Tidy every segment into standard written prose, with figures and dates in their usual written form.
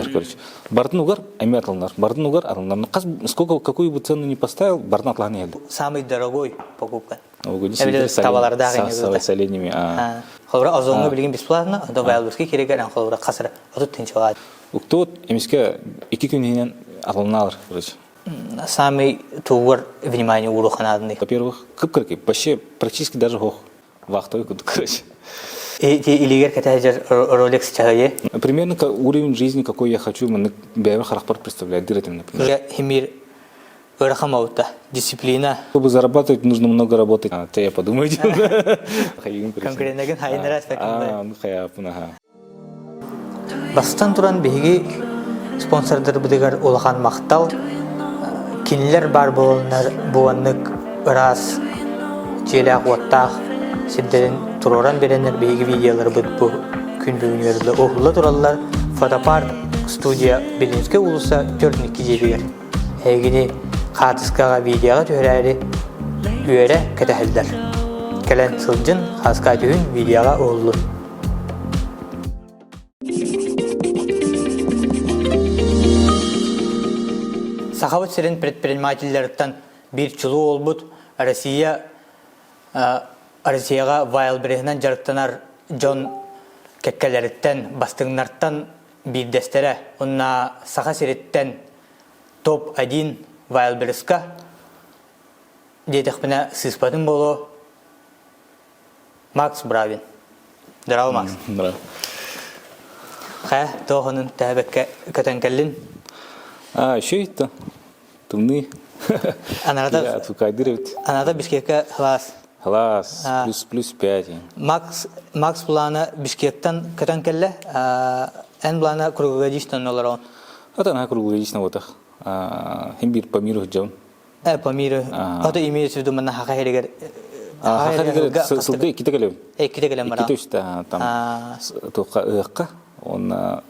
Быстро, короче. Бартын угар, эми атылынар. Бартын угар, атылынар. Хас, сколько, какую бы цену не поставил, бартын атлаһан иһэллэр. Самый дорогой покупка. Эбили табалардаах С оленями. Холобура Озоҥҥа билигин бесплатно, онто Вайлдберризка киригэр эн холобура хасыра 30 тыһыынчалаат. Уктуот эмискэ икки күн иһинэн атылынаалар, короче. Самый тугар внимание ууруханаадыный. Во-первых, кып-кыркый, вообще практически даже хох. Вахтовый курдук, короче. Ити илигэр кэтэһэр Rolex чаһыйы. Примерно уровень жизни, какой я хочу, маннык бэйэбэр харахпар представляет этим, например. Химир ыарахан буолбута. Дисциплина. Чтобы зарабатывать, нужно много работать. А, я подумаю. Конкретно хайнара ага. Бастан туран биһиги спонсордарбытыгар улахан махтал. Кинилэр баар буоланнар буоланнык ыраас дьиэлээх-уоттаах сирдэрин туруоран биэрэннэр биһиги видеоларбыт бу күн бүгүнүгэр уһулла тураллар. Фотопарк студия Белинскэй уулусса 4 дьиэтигэр. Эһигини хаартыскаҕа видеоҕа түһэрээри үөрэ кэтэһэллэр. Кэлэн сылдьын, хааска түһүн, видеоҕа уһуллун. Сахабыт сирин предпринимателлэриттэн биир чулуу буолбут Россия Россияҕа Вайлдберриһинэн дьарыктанар дьон кэккэлэриттэн, бастыҥнартан биирдэстэрэ уонна Саха сириттэн топ-1 Вайлдберриска диэтэхпинэ сыыспатым буолуо Макс Бравин. Здорово, Макс. Здорово. Хайа, туох онун тээбэккэ көтөн кэллин? А, еще это тымныы. Анарата Отвыкайдыр эбит. Аната Бишкекке хлаас. Хлаас, плюс плюс пять. Макс Макс плана Бишкектен көтөн кэллэ. Эн плана круглогодично олорон. Это она круглогодично вот так. Хим бир по миру ждем. По миру. Это имеется в виду манна хаха херигер. Хаха херигер сылды икките келем. Икките келем бара. Икките үстэ там туохха ыһыкка уонна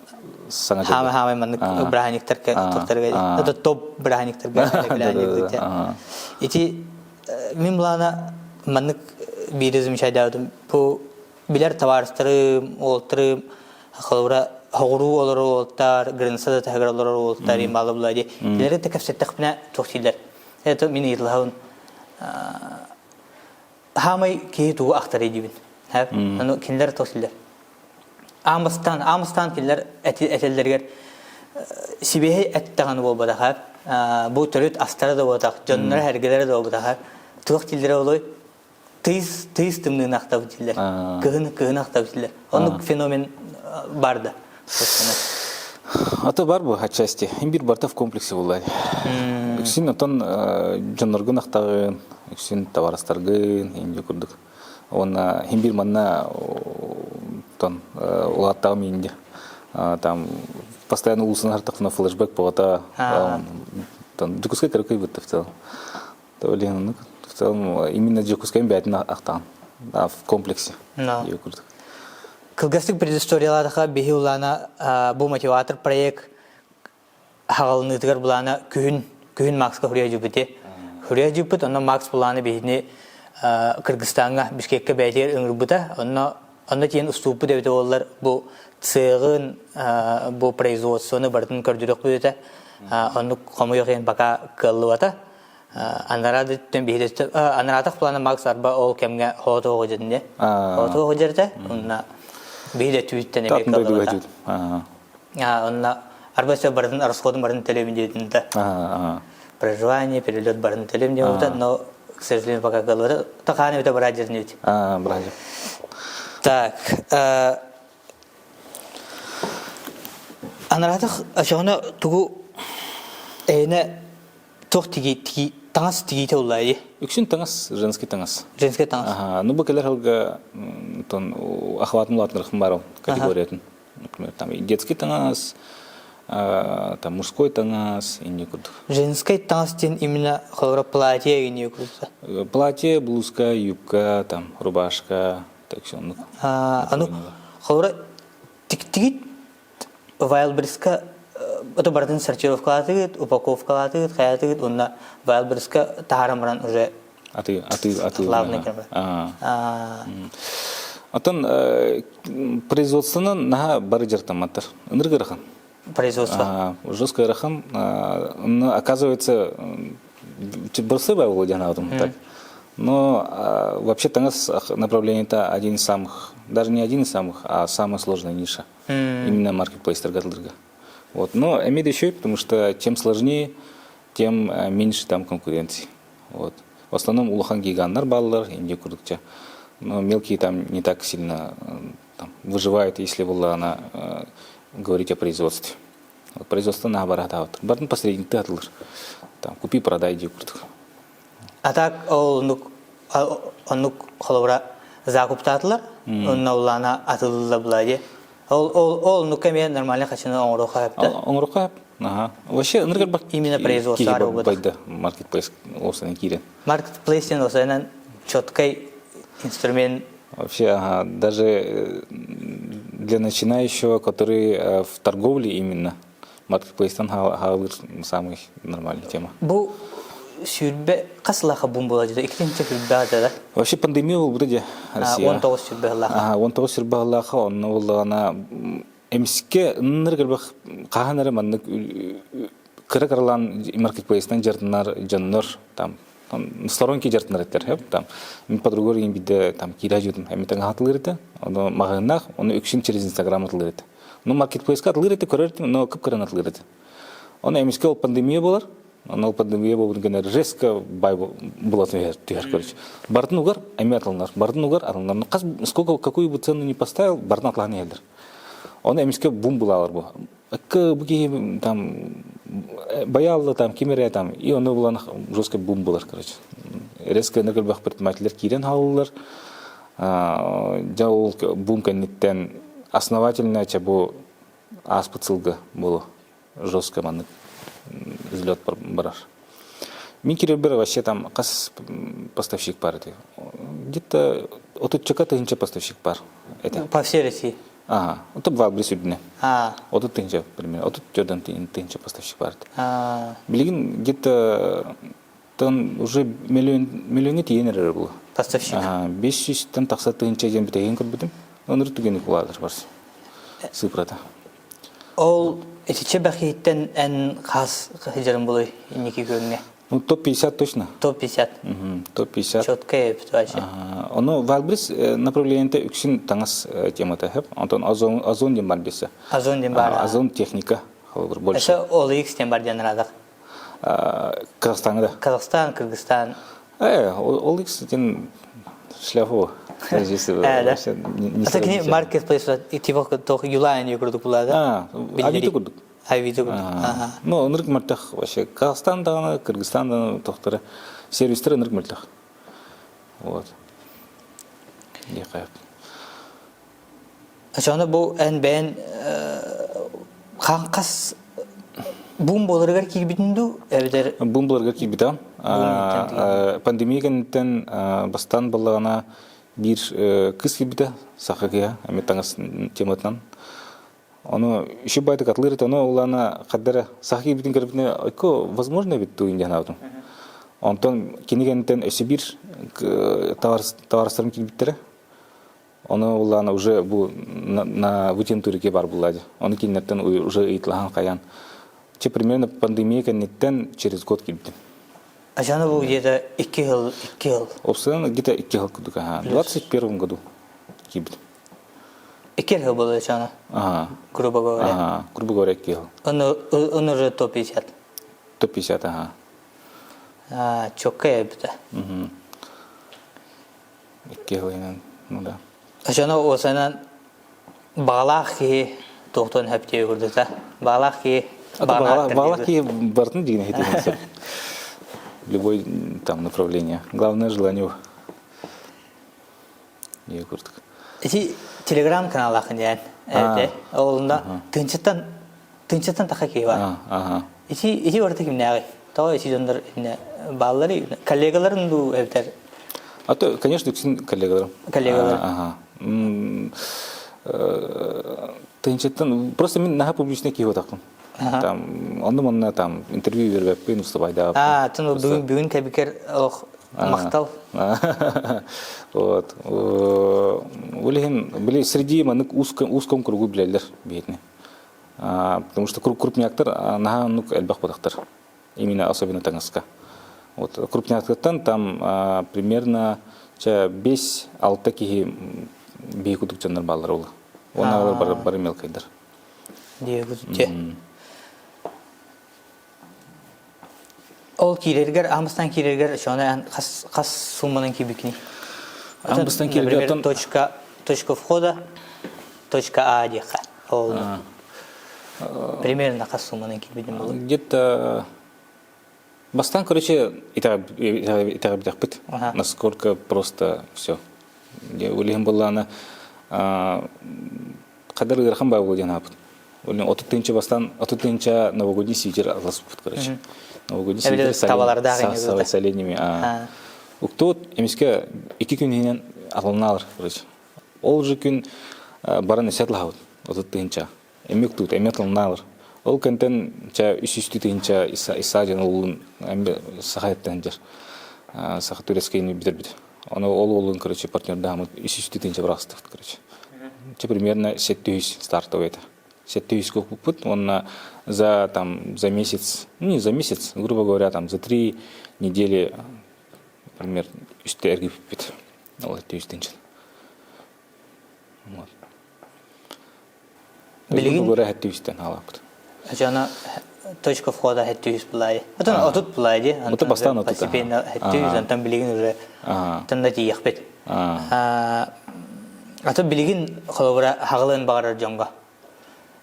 саҥа Хаама хаама маннык бырааһынньыктарга туттарга это топ бырааһынньыктарга Ити мин былаана маннык биири замечайдаабытым бу билэр табаарыстарым, уолтарым холобура хоҕуруу олорор уолтар, граница да таһыгар олорор уолтар имбаалы була дии. Кинилэри да кэпсэттэхпинэ туох дииллэр. Это мин ыйыталаһабын хаамай киһи тугу ахтарый диибин. Аны кинилэр туох дииллэр. Аамастаан, аамастаан кинилэр этэллэригэр сибиэһэй эт даҕаны буолбатах бу төрүт астара да буолбатах, дьонноро эргэлэрэ да буолбатах туох дииллэрэ олой тыйыс тыйыс тымныыны ахтабыт дииллэр. Кыһын кыһын ахтабыт дииллэр. Оннук феномен бар да. А то бар бу отчасти. Имбир барта в комплексе буллай. Үксүн отон дьонноргун ахтагын, үксүн табарастаргын, инде курдук. Уонна химбир манна тон улааттаҕым инде. Там постоянно улусын хартахпына флешбэк буота. Тон Дьокуускай кыракый бытта в целом. Блин, в целом именно Дьокуускайым бэйэтин ахтаан в комплексе. Кылгастык предысториялаатаха биһи улаана бу мотиватор проект хаҕалыныытыгар булаана күһүн күһүн Макска хуруйа дьыппыти. Хуруйа дьыппыт, онно Макс булаана биһини Кыргызстаҥҥа Бишкеккэ бэйэтигэр ыҥырбыта. Онно онно тиийэн устууппут эбитэ буоллар бу цеҕын бу производствоны барытын көрдөрүөхпүт этэ. Оннук хомуйуох иһин пока кыаллыбата. Анараа да биһиги анараатах плана Макс арба ол кэмҥэ хоотуоҕу дьэнне. Хоотуоҕу дьэртэ. Онна биһиги түүттэн эмиэ кыллыбата. Онна арба все барын расходун барын төлөбүн диэтин да. Проживание, перелет барын төлөм диэбитэ, но к сожалению пока кыллыбата. Тахааны бите бара дьэрнибит. Бара Так, анараатах очоҕуна тугу эйне Туох тиги тиги таҥас тигиитэ уллаа Үксүн таҥас, женский таҥас. Женский таҥас. Ага, ну бу кэлэр сылга тон охватын улаатыннарыхым баар категориятын. Например, там и детский таҥас, там мужской таҥас, инни курдук. Женский таҥас диэн именно холобура платье инни курдук. Платье, блузка, юбка, там рубашка, так все. Ну, аны холобура тиктигит Wildberries-ка это барытын сортировкалаатыгыт, упаковкалаатыгыт, хайаатыгыт уонна Wildberries-ка таһааран баран уже аты аты аты главный кэмэ. Отон производствонан наһаа бары дьарыктамматтар. Ыныргырахан. Производство. Жестко ыарахан. Но оказывается, бросовая Володя так. Но вообще таҥас направление это один из самых, даже не один из самых, а самая сложная ниша. Именно маркетплейстарга Вот. Но имеет еще, потому что чем сложнее, тем меньше там конкуренции. Вот. В основном улахан гиганнар бааллар, Индия курдукча. Но мелкие там не так сильно там, выживают, если была она говорить о производстве. Вот, производство наоборот, а вот. Барын посредник атылыр. Там, купи, продай дии курдук. А так ол оннук оннук холобура закуптаатылар, онно улаана атылылла була дии. Ол ол ол оннук эмиэ нормально хачыны оҥоруохха сөп Оҥоруохха сөп. Ага. Вообще ыныргар бар Именно производство байды маркетплейс осынан киирен. Маркетплейс осынан четкий инструмент. Вообще, ага, даже для начинающего, который в торговле именно, маркетплейстан хаалыр самый нормальный тема. Бу сүүрбэ хас сыллаахха бум буола дии? Иккинчи сүүрбэ да? Вообще пандемия буолбута дии Россия. 19 сүүрбэ сыллаахха. Ага, 19 сүүрбэ сыллаахха онно буоллаҕына эмискэ ынныр кырбах хаһан эрэ маннык кыра кыралаан маркетплейстан дьартынар дьоннор там там сторонки дьартынар эттер там мин подругор иин бидде там киирэ жутум эмитен аһатылыр этэ ону маҕаһыыннаах ону үксүн через инстаграм атылыр этэ ну маркетплейска атылыр этэ көрөр этим но кып-кыран атылыр этэ ону эмискэ ол пандемия болар Онно пандемия буолбутун кэннэ резко бай була түһэр, түһэр короче. Бартын угар, эмиэ атылынар. Бартын угар, атылынар. Хас, сколько, какую бы цену не поставил, бартын атылаан иһэллэр. Ону эмискэ бум булалар бу. Ыкка бу киһи там баялла там ким эрэ там и ону булан жестко бум булар короче. Резко көрбөх предпринимателлер киирэн хаалаллар. Дьэ ол бум кэнниттэн основательно чэ бу ааспыт сылга буолу жестко маннык взлет барар. Мин кирербер вообще там хас поставщик бар эти. Где-то отуччака тыһынча поставщик бар. Это. По всей России? Ага. Это Валбрис үрдүнэ. Отут тыһынча примерно. Отут төрдөн тыһынча поставщик бар. Билигин где-то тон уже миллион миллионы тиийэн эрэр була. Поставщик. Ага, 500-тан тахса тыһынча диэн бүтэһигин көрбүтүм. Онор түгэни кулаатар барс. Цифрата. Ол итиччэ бэхииттэн эн хас сылдьарын булуй инники күөҥҥэ? Ну, топ-50 точно. Топ-50. Топ-50. Четко эбит вообще. Ону Wildberries направлениете үксүн таҥас темата хөп. Онтон Озон, Озон диэн бар бесе. Озон диэн бар. Озон техника холобур больше. Это OLX диэн бар диэн ыраадах. Казахстанга да. Казахстан, Кыргызстан. OLX диэн шляфу. Это кини маркетплейс типа тох юлайн курдук булады. Авито курдук. Авито курдук. Ну, ынырык мөлтөх вообще. Казахстан даҕаны, Кыргызстан даҕаны тохторо сервистер ынырык мөлтөх. Вот. Очону бу эн бэйэн хас бум буоларыгар киирбитин дуу эбэтэр Бум буоларыгар киирбитэ. Пандемия кэнниттэн бастаан буоллаҕына биир кыс киирбитэ саха кыыһа эмиэ таҥас тематынан. Ону еще байтык атлыыр этэ, ону улаана хаддара саха киирбитин көрбүтүнэ ойко возможно эбит дуу диэн санаабытым. Онтон кини кэнниттэн өссө биир товарыстарым киирбиттэрэ. Ону улаана уже бу на вытянутой руке бар булла Ону кинилэртэн уже ыйытылахан хайаан. Че примерно пандемия кэнниттэн через год киирбитим. Ачаны бу где-то икки жыл, икки жыл. Собственно, где-то икки жыл курдук, ага. В 21 году киирбитим. Икки жыл было ачаны. Ага. Грубо говоря. Ага, грубо говоря, икки жыл. Он, он уже топ-50. Топ-50, ага. А, чокка эбитэ. Угу. Икки сылынан, ну да. Очону уосанан баҕалаах киһи туохтуон сөп курдута. Баҕалаах киһи Баҕалаах киһи бартын дигин хитин сөп. Любой там направление. Главное желание. Не курдук. Ити телеграм каналаахын диэн. Олунда тынчыттан тынчыттан таха киһи бар. Ити ити барыта кимнээҕий? Тоҕо ити дьоннор бааллары коллегаларын дуу эбэтэр А то, конечно, үксүн коллегаларым. Коллегалар. Ага. Тынчыттан просто мин наһаа публичный киһи отақпын. Там онно манна там интервью бербеппин, устубайдааппын. А, тын бүгүн бүгүн кэбикер ох махтал. Вот. Ол иһин били среди маннык узком узком кругу билэллэр биһитини. Потому что крупняктар наһаа оннук элбэх буолахтар. Именно особенно таҥаска. Вот крупняктартан там примерно 5-6 киһи биһи курдук дьоннор бааллар ол. Уонна бары, бары мелкайдар. Ол киирэргэр, аан киирэргэр шоны хас хас сумманан киирбиккиний? Аан бастаан киирэргэр Например, точка точка входа, точка А диэххэ. Ол примерно хас сумманан киирбитин буолуо? Где-то бастаан, короче, итэҕэйбэтэхпит. Насколько просто все. Ол иһин буоллаҕына Хадыр ыарахан баа буолуо диэн ааппыт. 30 тыһыынча бастаан 30 тыһыынча новогодний свитер алласпыт, короче. Новогодний свитер с оленями. Уктуот эмискэ икки күн иһинэн атылнаалар, короче. Ол же күн баран өсөт лаһабыт 30 тыһыынча. Эми уктуут, эми атылнаалар. Ол кэнтэн ча 300 тыһыынча Иса дьон олун эми саха эттен дьэр. Саха турецкийни бүтэрбит. Ону ол уолун, короче, партнердаамыт 300 тыһыынча бырахстыбыт, короче. Че примерно 700 стартовый это. 700 куппут, он за там за месяц, ну не за месяц, грубо говоря, там за 3 недели, например, үстэ эргиппит. Ол 700 тыһыынча. Вот. Билигин Грубо говоря, 700-тен хаалаппыт. Жана точка входа 700 булай. Отон отут булай ди. Ото бастаан отут. Постепенно 700, онтон билигин уже танда тиийэхпит. Ато билигин холобура хаҕылын баҕарар дьоҥго.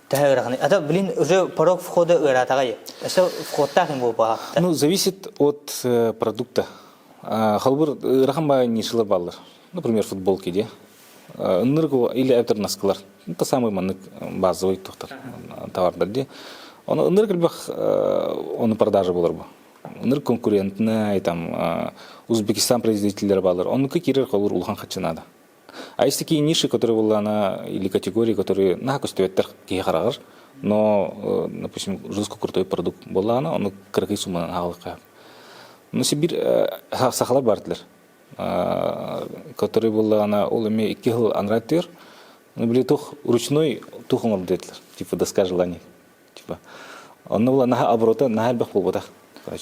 Төһө ыараханы. Ато билин уже порог входа ыараатаҕай. Өссө входтаах им буолбаахта. Ну, зависит от продукта. Холобур ыарахан баай нишалар бааллар. Например, футболки де. Ыннырык или эбэтэр наскылар. Это самый маннык базовый тухтар товардар ди. Оны ынырык элбэх оны продажа болар бу. Ынырык конкурентный там Узбекистан производителлері балар. Онука кирер холур улахан хачы надо. А есть такие ниши, которые была на или категории, которые на көстүбэттэр киһи хараҕар, но, допустим, жестко крутой продукт была она, оны кыракый сумманан хаалыкка. Но Сибирь сахалар бардылар, который была она ол эми икки жыл анраттыр, ну, били тух ручной тух оҥорбут этилэр, типа доска желаний. Типа, онно була наха оборота наха элбэх буолбатах.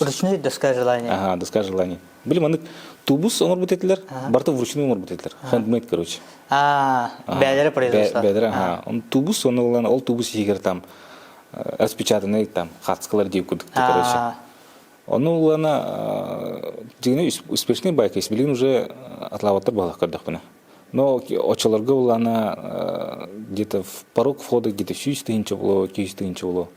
Ручной доска желаний. Ага, доска желаний. Били маннык тубус оҥорбут этилэр, барыта вручную оҥорбут этилэр. Handmade, короче. А, бэйэлэрэ производство. Бэйэлэрэ, ага. Он тубус, он ылан, ол тубус иһигэр там распечатанный там хацкалар дип курдук, короче. Ону улана дьиҥинэ успешный байка билигин уже атлаабаттар буолах көрдөхпүнэ. Но очолорго улана где-то в порог входа где-то 100 тыһыынча боло, 200 тыһыынча боло.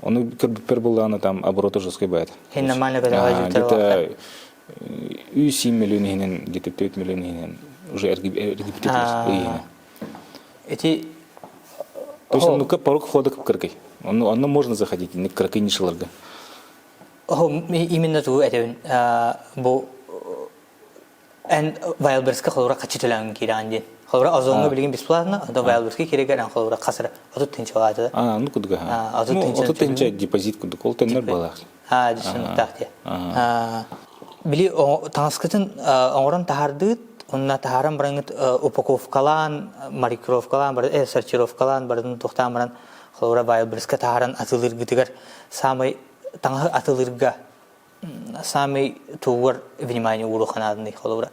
Ону көрбүппэр буллаана там обороты жесткий байт. Нормально Где-то 3 миллион иһинэн, где-то 4 миллион иһинэн уже эргиппит Эти То есть ну-ка порог входа кыркай. Онно можно заходить, кыракый нишаларга. Именно ту этэбин бу эн Вайлберска холура хачы төлөөн киирэн диэн. Холура Озонго билигин бесплатно, ото Вайлберска киирэгэр эн холура хасыра 30 тыһыынча А, ну кудуга. 30 тыһыынча. 30 тыһыынча депозит кудук. Ол төннөр балаах. А, дьүсүнүктаах дии. Били таҥаскытын оҥорон таһаардыыт, онно таһааран бараҥыт упаковкалаан, маркировкалаан, сортировкалаан барын туохтаан баран холобура Вайлберска таһааран атыылыыргытыгар самый таҥаһы атыылыырга самый тугугар внимание ууруоханаадыный холобура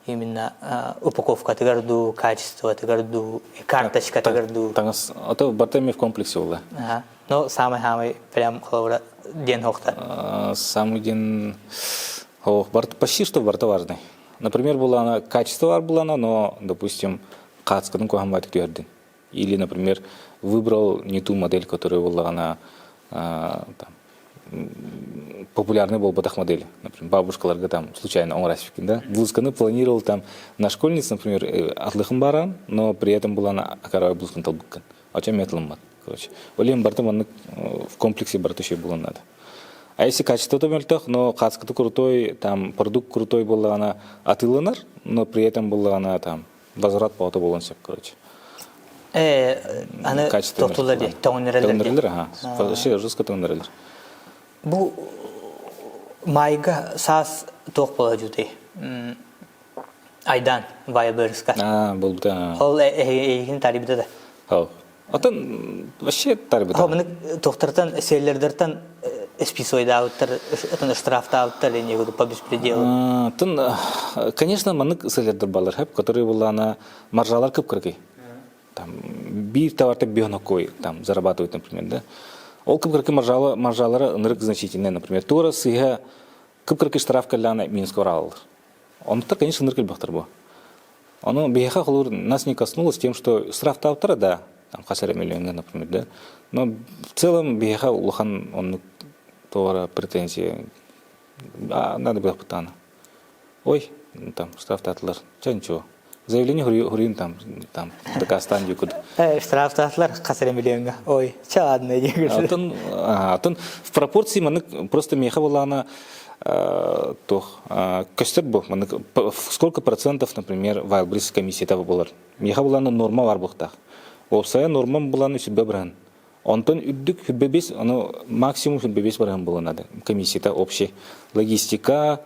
именно упаковкатыгар дуу, качествотыгар дуу, карточкатыгар дуу. Таҥас, ото барта в комплексе буолла. Ну, самый-самый прям холобура диэн хуохта. Самый день ох, барт, почти что барта важный. Например, была она, качество бар была она, но, допустим, хаацкатын куһаҕан түһэрдин. Или, например, выбрал не ту модель, которая была она там, популярный буолбатах модель. Например, бабушкаларга там случайно оҥоросипкин, да? Блузканы планировал там на школьниц, например, атлыхын баран, но при этом была на акаровай блузканы талбыккын. А чем метлыммат, короче. Олем барта маннык в комплексе барта еще было надо. А если качество то мөлтөх, но хаацката крутой, там продукт крутой была она атыыланар, но при этом была она там возврат по буолуон сөп, короче. Аны тохтуулар дии, тоҥнерелер. Тоҥнерелер, ага. Вообще жестко тоҥнерелер. Бу майга саас туох буола дьутый? Айдан Вайберска. А, болбута. Ол эйигин тарибыта да. Хау. Отон вообще тарбыта. Маны тохтартан селлердертан списойдаабыттар, отон штрафтаабыттар не по беспределу. Тын, конечно, маннык селлердер балар хэп, которые была маржалар кып-кыркый. Там биир товарта бионокой там зарабатывают, например, да. Ол кып-кыркый маржалы, маржалары ынырык значительный, например, тура сыйга кып-кыркый штраф кэллэҕинэ минуска бараллар. Онтон, конечно, ынырык элбэхтэр бу. Ону биһиэхэ холуур нас не коснулось тем, что штрафтаабыттара да, там хас эрэ миллионҥа, например, да. Но в целом биһиэхэ улахан оннук туора претензия надо было пытаана. Ой, там штрафтаатылар. Чэ, ничего. Заявление хуруйун там, там, дакаастаан дии курдук. Штрафтаатылар хас эрэ миллионҥа. Ой, чэ ладно дии Атын, атын в пропорции маннык просто миэхэ буоллаҕына туох көстөр бу маннык сколько процентов, например, Wildberries комиссията буолар. Миэхэ буоллаҕына норма бар буохтаах. Уопсайа нормам булан сүрбэ бырыһан. Онтон үрдүк 25, ону максимум 25 бырыһан буолан комиссията общий. Логистика,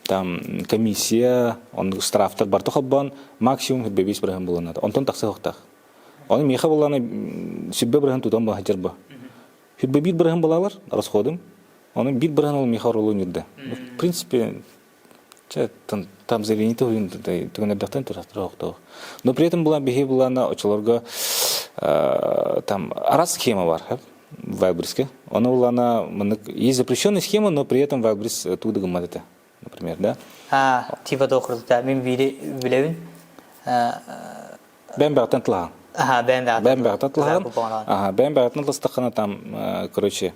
там комиссия, оннук штрафтар барыта холбоон максимум 25 бырыһан буолан Онтон тахсыахтаах. Ону миэхэ буоллаҕына сүрбэ бырыһан тутан баһадьар бу. Сүрбэ биир бырыһан булалар расходым. Ону биир бырыһан ол миэхэ оруолун үрдэ. В принципе, там заявление түгэнэрдэхтэн турар Но при этом была биһи булана очолорго там раз схема бар в Wildberries Ону булана есть запрещенная схема, но при этом Wildberries туда гыммат это, например, да? А, типа тохрулта мин бири билебин. Бэм бэҕтэн тылахан. Аха, бэм бэҕтэн. Бэм бэҕтэн тылахан. Аха, бэм бэҕтэн тыластаххына там, короче,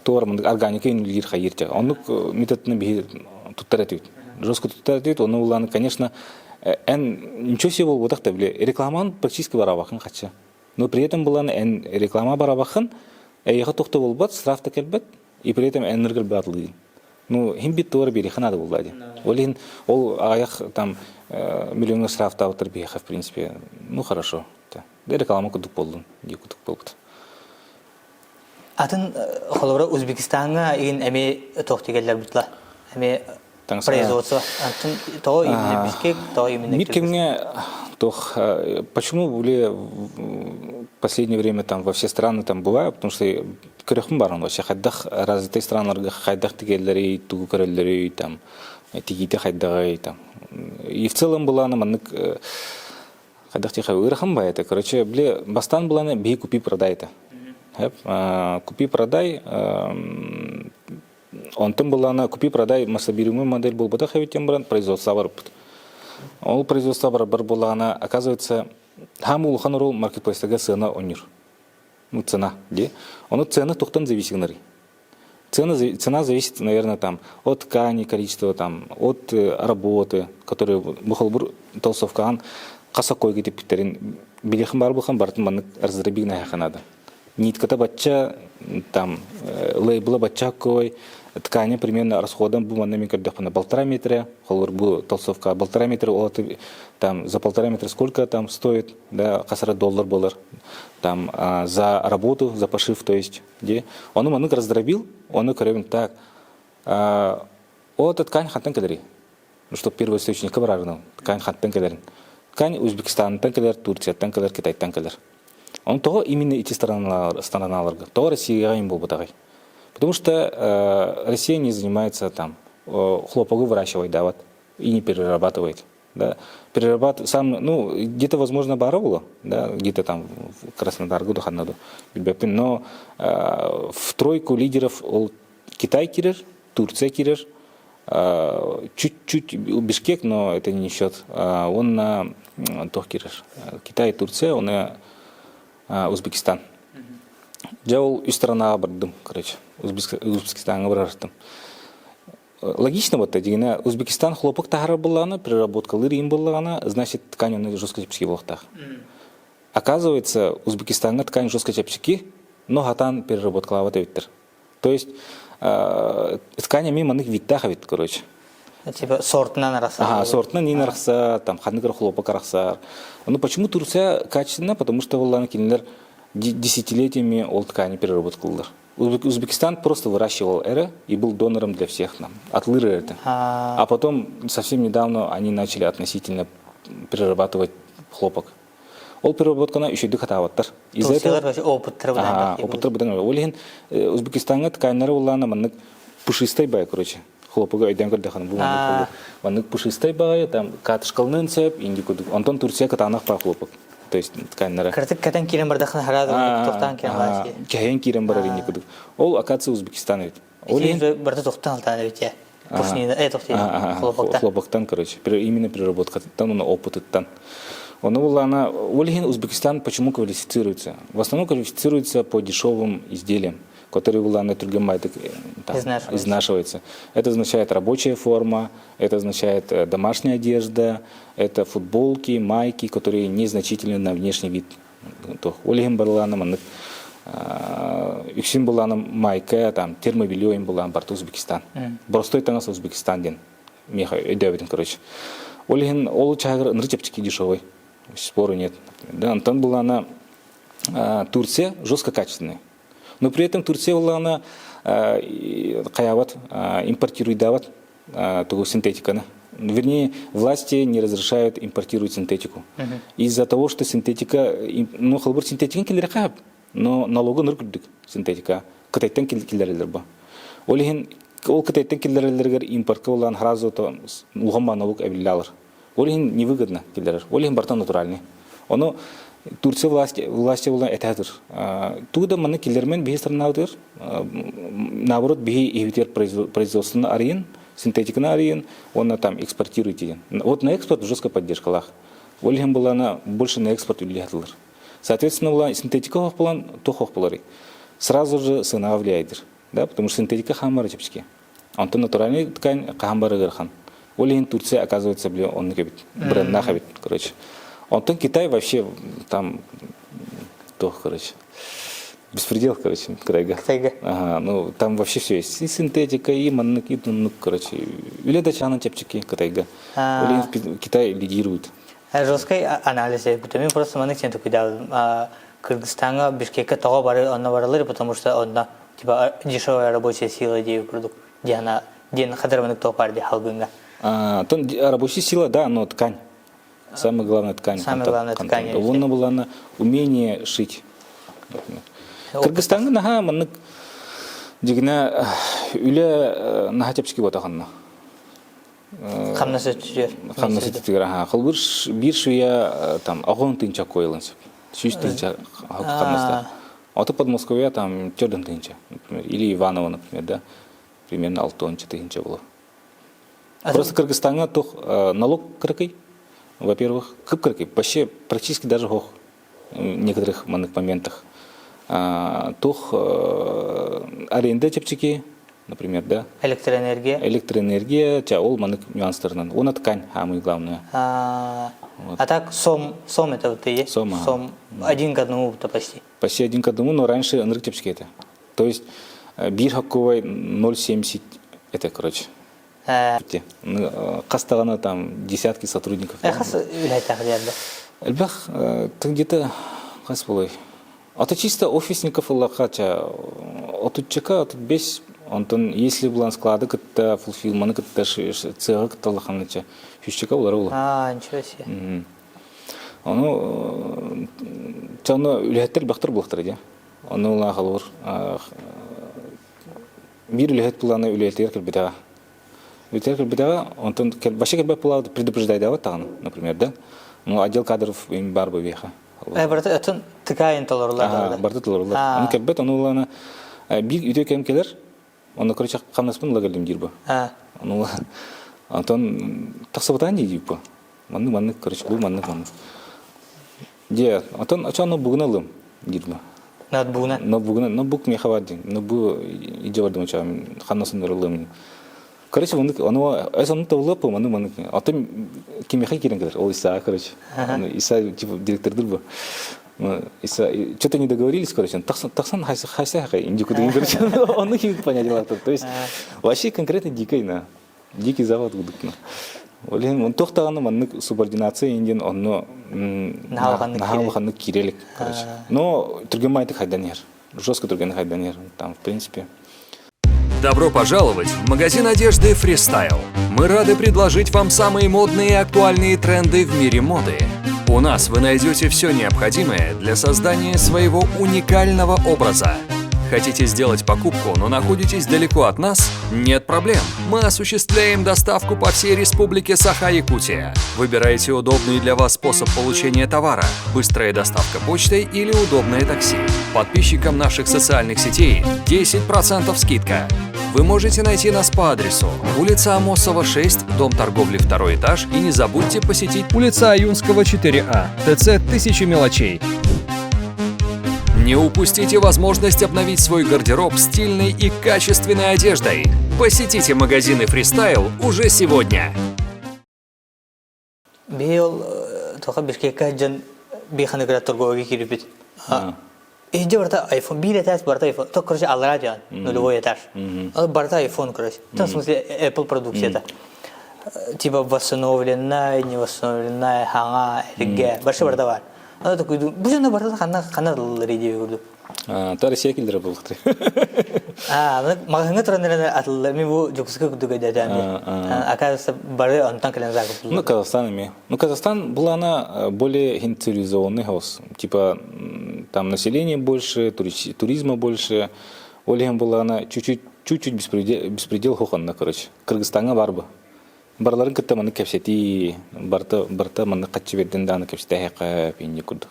туор мындык органика юнилир хайыр те. Оннук методны биһи туттар этибит. Жестко туттар этибит, оны улан, конечно, эн ничего себе болбутах да биле рекламан практически барабахын хачы. Но при этом булан эн реклама барабахын, эйэхэ тохто болбат, штраф та келбет, и при этом эн ныргыл батлыын. Ну, хим бит туора биэриэхэ наада буолла дии. Ол иһин ол аҕыйах там миллиоҥҥа штрафтаабыттар биһиэхэ, в принципе, ну хорошо. Да реклама курдук буоллун дии курдук буолбут. Атын холобура Узбекистаҥҥа игин эмиэ туох тигэллэр бутла? Эмиэ производство. Антон тоҕо именно Бишкек, тоҕо именно Мир кэмҥэ туох почему были в последнее время там во все страны там бываю, потому что көрөхпүн баран вообще хайдах развитый страналарга хайдах тигеллэрий, тугу көрөллөрүй, там тигиитэ хайдаҕый там. И в целом была маннык хайдах тиха ыарахан баайата. Короче, бile бастаан буланы биһи купи-продай это. Купи-продай онтон булана купи-продай масштабируемый модель буолбатах эбит баран производство барыппыт. Ол производство бар булана оказывается хам улахан роль маркетплейстага сыана онньур. Ну, цена, где? Оно цена тухтан зависит гынарый. Цена, цена зависит, наверное, там, от ткани, количества, там, от работы, которые бу холбур толстовкаан хас окойга типпиттерин билихан бар бухан бартын маннык раздробить надо. Нитката бачча, там, лейбла бачча кой, ткани примерно расходом бу манна мен көрдөхпүнэ 1,5 метра, холбур бу толстовка 1,5 метра, ол там за 1,5 метра сколько там стоит, да, хас эрэ доллар болар, там за работу, за пошив, то есть, где. Ону маннык раздробил, ону көрөбүн так. Ол ткань хантан кэлэрий. Ну, что первоисточникка барарын ткань хантан кэлэрин. Ткань Узбекистантан кэлэр, Турцияттан кэлэр, Китайтан кэлэр. Он того именно эти страналарга, то Россияға им буолбатаҕый. Потому что Россия не занимается там хлопогу выращивать, да, вот, и не перерабатывает. Да. Перерабатывать сам, ну, где-то, возможно, баара было, да, где-то там в Краснодаргу, Духаннаду, но в тройку лидеров ол Китай киирэр, Турция киирэр, чуть-чуть Бишкек, но это не счет, он на туох киирэр. Китай, Турция, он Узбекистан. Дьэ ол үс странаҕа бардым, короче, Узбекистаҥҥа барартым. Логично вот дигинэ Узбекистан хлопок таһаарар буоллаҕына, переработкалыыр иин буоллаҕына, значит, ткань онно жестко чэпчэки буолуохтаах. Оказывается, Узбекистаҥҥа ткань жестко чэпчэки, но хатаан переработкалаабат эбиттэр. То есть ткань эмиэ маннык видтаах эбит, короче. Типа сортунан арахсар. Ага, сортунан иин арахсар, там ханнык хлопок арахсар. Ну почему Турция качественно? Потому что буоллаҕына кинилэр десятилетиями ол ткани переработкалыыллар. Узбекистан просто выращивал эрэ и был донором для всех нам. Атыылыыр это. А потом совсем недавно они начали относительно перерабатывать хлопок. Ол переработканы үчүгдүк хатаабаттар. Из-за этого опыттара быдан опыттар быдан Ол иһин Узбекистаҥҥа тканьнары улаана маннык пушистай бай, короче. Хлопогы өйдөөн көрдөхөн бу маннык маннык пушистай баҕайы там катышкалныын сөп инди курдук. Онтон Турция кытаанах баа хлопок. То есть тканьнары. Кыртык кэтэн киирэн бардахын хараада тохтаан киирэн барар. Кэһэн киирэн барар инди курдук. Ол акация Узбекистан эбит. Ол иһин барыта тохтон алтаан эбит я. Пушнина, тохтин, хлопоктан. Хлопоктан, короче, именно переработкаттан, уонна опытыттан. Ону буллаана, ол иһин Узбекистан почему квалифицируется? В основном квалифицируется по дешевым изделиям, которые буллаана түргэн баайдык изнашивается. Это означает рабочая форма, это означает домашняя одежда, это футболки, майки, которые незначительны на внешний вид. Ол иһин барылаана маннык үксүн булаана майка, там термобелье им булаан барта Узбекистан. Простой таҥас Узбекистан диэн миэхэ өйдөөбүтүм короче. Ол иһин ол чаагыр ыныры чэпчэки дешевый. Спору нет. Да, онтон булаана Турция жестко качественный. Но при этом Турция булаана хайаабат импортируйдаабат тугу синтетиканы. Вернее, власти не разрешают импортировать синтетику. Из-за того, что синтетика, ну, холобур синтетиканы киллэриэххэ но налогы ынырык үрдүк синтетика. Кытайтан киллэрэллэр бу. Ол иһин ол кытайтан киллэрэллэригэр импортка улаан сразу то улахан налог эбиллэ Ол иһин невыгодно киллэрэр. Ол иһин барыта натуральный. Ону Турция власти, власти буолан этэ Тугу да манна киллэрмэн биһи странабытыгар, наоборот, биһи иһибитигэр производствоны арыйын, синтетиканы арыйын, уонна там экспортируйте диэн. Вот на экспорт жесткая поддержкалаах. Ол иһин булана больше на экспорт үлэлэһэллэр. Соответственно, була синтетика хоох булан туох хоох буларый? Сразу же цена влияет. Да, потому что синтетика хаамара чэпчэки. Онтон натуральный ткань хаһан бары ыарахан. Ол иһин Турция, оказывается, били оннук эбит. Бренднаах эбит, короче. Онтон Китай вообще там туох, короче. Беспредел, короче, Кытайга. Кытайга. Ага, ну там вообще все есть. И синтетика, и маннык, и ну, короче. Үлэ да чаанын чэпчэки Кытайга. Ол иһин Китай лидирует. Жесткий анализ бүтүмүн просто маннык сен тукуйдаабытым. Кыргызстаҥҥа Бишкекке тоҕо бары онно бараллар, потому что онно типа дешевая рабочая сила диэби курдук диана диэн хатырманык тоопар ди халгынга. Тон рабочая сила, да, но ткань. Самое главное ткань. Самое главное ткань. Онно булана умение шить. Кыргызстаҥҥа наһаа маннык дьигинэ үлэ наһаа чэпчэки буотаханна. Хамнас өттүгэр. Хамнас өттүгэр аха. Холбур биир шуя там огон тынча койылын сөп. Сүүс тыһыынча хамнаста. А то Подмосковье там төрдөн тыһыынча, например, или Иваново, например, да, примерно алтыонча тыһыынча было. Просто Кыргызстаҥҥа туох налог кыракый, во-первых, кып-кыракый, вообще практически даже хох в некоторых маннык моментах. Туох аренда чэпчэки, например, да? Электроэнергия. Электроэнергия, ча ол маннык нюанстарынан. Уонна ткань, самое главное. А, вот. А так сом, сом это вот и есть? Сом, ага. Сом один к одному то почти. Почти один к одному, но раньше ынырык чэпчэки это. То есть биир хокковай 0,70 это, короче. Хас даҕаны там десятки сотрудников. Хас үлэһиттээх диэн Элбэх, ты где-то хас буолуой? А то чисто офисников ыллахха отуччака, 35, онтон если булан склады кытта, фулфилманы кытта, цеҕы кытта улаханыча, сүүсчэкэ улара ула. А, ничего себе. Ону чону үлэһиттэр бахтар булахтар дии. Ону ула холобур биир үлэһит буланы үлэһитигэр кэлбитэҕэ. Үлэһитигэр кэлбитэҕэ, онтон вообще кэлбэт буолаабыт предупреждайдаабыт даҕаны, например, да. Ну, отдел кадров им бар бу биэхэ. Барыта өтөн тыкайын толорулар. Барыта толорулар. Аны кэлбэт, ону улаана биир үтүө кэм кэлэр, онно короче хамнаспын ыла кэллим диир бу. Ону онтон тахсыбытаан дии бу. Маннык маннык короче бу маннык маннык. Дьэ, отон очону бугун ылым диир бу. Ноутбугуна. Ноутбугуна, ноутбук миэхэ бар диэн. Ноутбук идьэ бардым очоо ханнасын ылым. Короче, оннук, ону эс оннук табыллыаппын, маннык маннык. Оттон кимиэхэ киирэн кэлэр? Ол Иса, короче. Иса, типа, директордыр бу. Иса, что-то не договорились, короче. Тахсан, тахсан, хайса, хайса, хай, индику деген, короче. Оннук ким понять То есть, вообще конкретно дикой, на. Дикий запад курдук. Ол иһин он туох даҕаны маннык субординация диэн онно наһаа улаханнык киирэ илик, короче. Но түргэн баайдык хайдан иһэр. Жестко түргэнник хайдан иһэр. Там, в принципе, Добро пожаловать в магазин одежды Freestyle. Мы рады предложить вам самые модные и актуальные тренды в мире моды. У нас вы найдете все необходимое для создания своего уникального образа. Хотите сделать покупку, но находитесь далеко от нас? Нет проблем. Мы осуществляем доставку по всей республике Саха-Якутия. Выбирайте удобный для вас способ получения товара, быстрая доставка почтой или удобное такси. Подписчикам наших социальных сетей 10% скидка. Вы можете найти нас по адресу улица Амосова, 6, дом торговли, второй этаж и не забудьте посетить улица Аюнского, 4А, ТЦ «Тысячи мелочей». Не упустите возможность обновить свой гардероб стильной и качественной одеждой. Посетите магазины «Фристайл» уже сегодня. Быйыл тоха Бишкекке дьон биханыгыра торговый кирбит. Иһдэ барыта iPhone, биир этаж барыта iPhone. То, короче, аллара дьон, нулевой этаж. Барыта iPhone, короче. В смысле, Apple продукцията. Типа восстановленная, не восстановленная, хаҥа, эргэ. Баршы барыта бар. Ана такой, бу дьоно барыта ханна ханна ыллар идея курдук. То Россия киллерэ буолуохтар. А, маҕаһыҥҥа туран эрэн атыллар. Мин бу Дьокуускай курдук өйдөөтөм. Оказывается, бары онтон кэлэн закуп Ну, Казахстан ими. Ну, Казахстан была она более цивилизованный хаос. Типа, там население больше, туризма больше. Ол иһин была она чуть-чуть чуть-чуть беспредел, беспредел хохонна, короче. Кыргызстаҥҥа бар бу. Барыларын кытта маннык кэпсэтии, барыта, барыта маннык хаччы бердин дааны кэпсэтээһэххэ пинни курдук.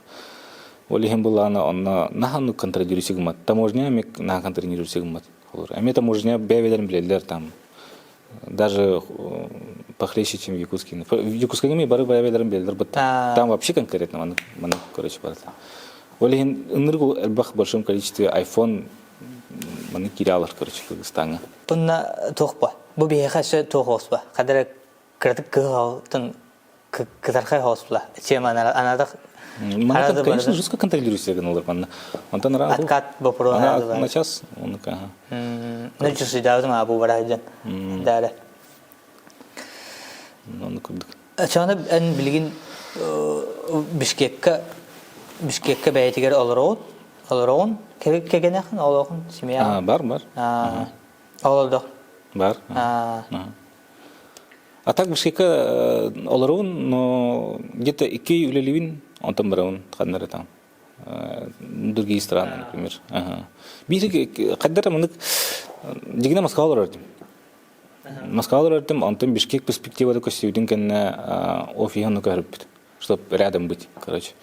Ол иһин былаана онно наһаа контролируйся гыммат. Таможня эмиэ наһаа контролируйся гыммат. Эмиэ таможня бэйэлэрин билэллэр там. Даже похлеще, чем в Якутске. В Якутске эмиэ бары бэйэлэрин билэллэр бытта. Там вообще конкретно маннык, маннык короче барыта. Ол иһин ынырык элбэх большом количестве iPhone маннык киирэ алар короче Кыргызстаҥҥа. Bunна туох ба? Бу биһиэхэ өссө туох оҕуспа? Хадара кыратык кыһыл кытархай оҕуспула. Чем анадах Манна, конечно, жестко контролируется гыналар манна. Онтон Откат вопрос. На час, он ага. Ну, часы да, бу бара ден. Далее. Ону курдук. Чаны эн билигин Бишкекка Бишкекка бэйэтигэр олороҕун олороҕун кэгэнэхин олоҕун семья бар бар олордох бар а так Бишкекка олоробун но где-то икки үлэлиибин онтон барабын ханна эрэ там другие страны например биир хайдара мынык дигинэ Москва олорор этим Москваҕа олорор этим, онтон Бишкек перспективата көстүбүтүн кэннэ офиһы онно көһөрбүт, чтоб рядом быть, короче.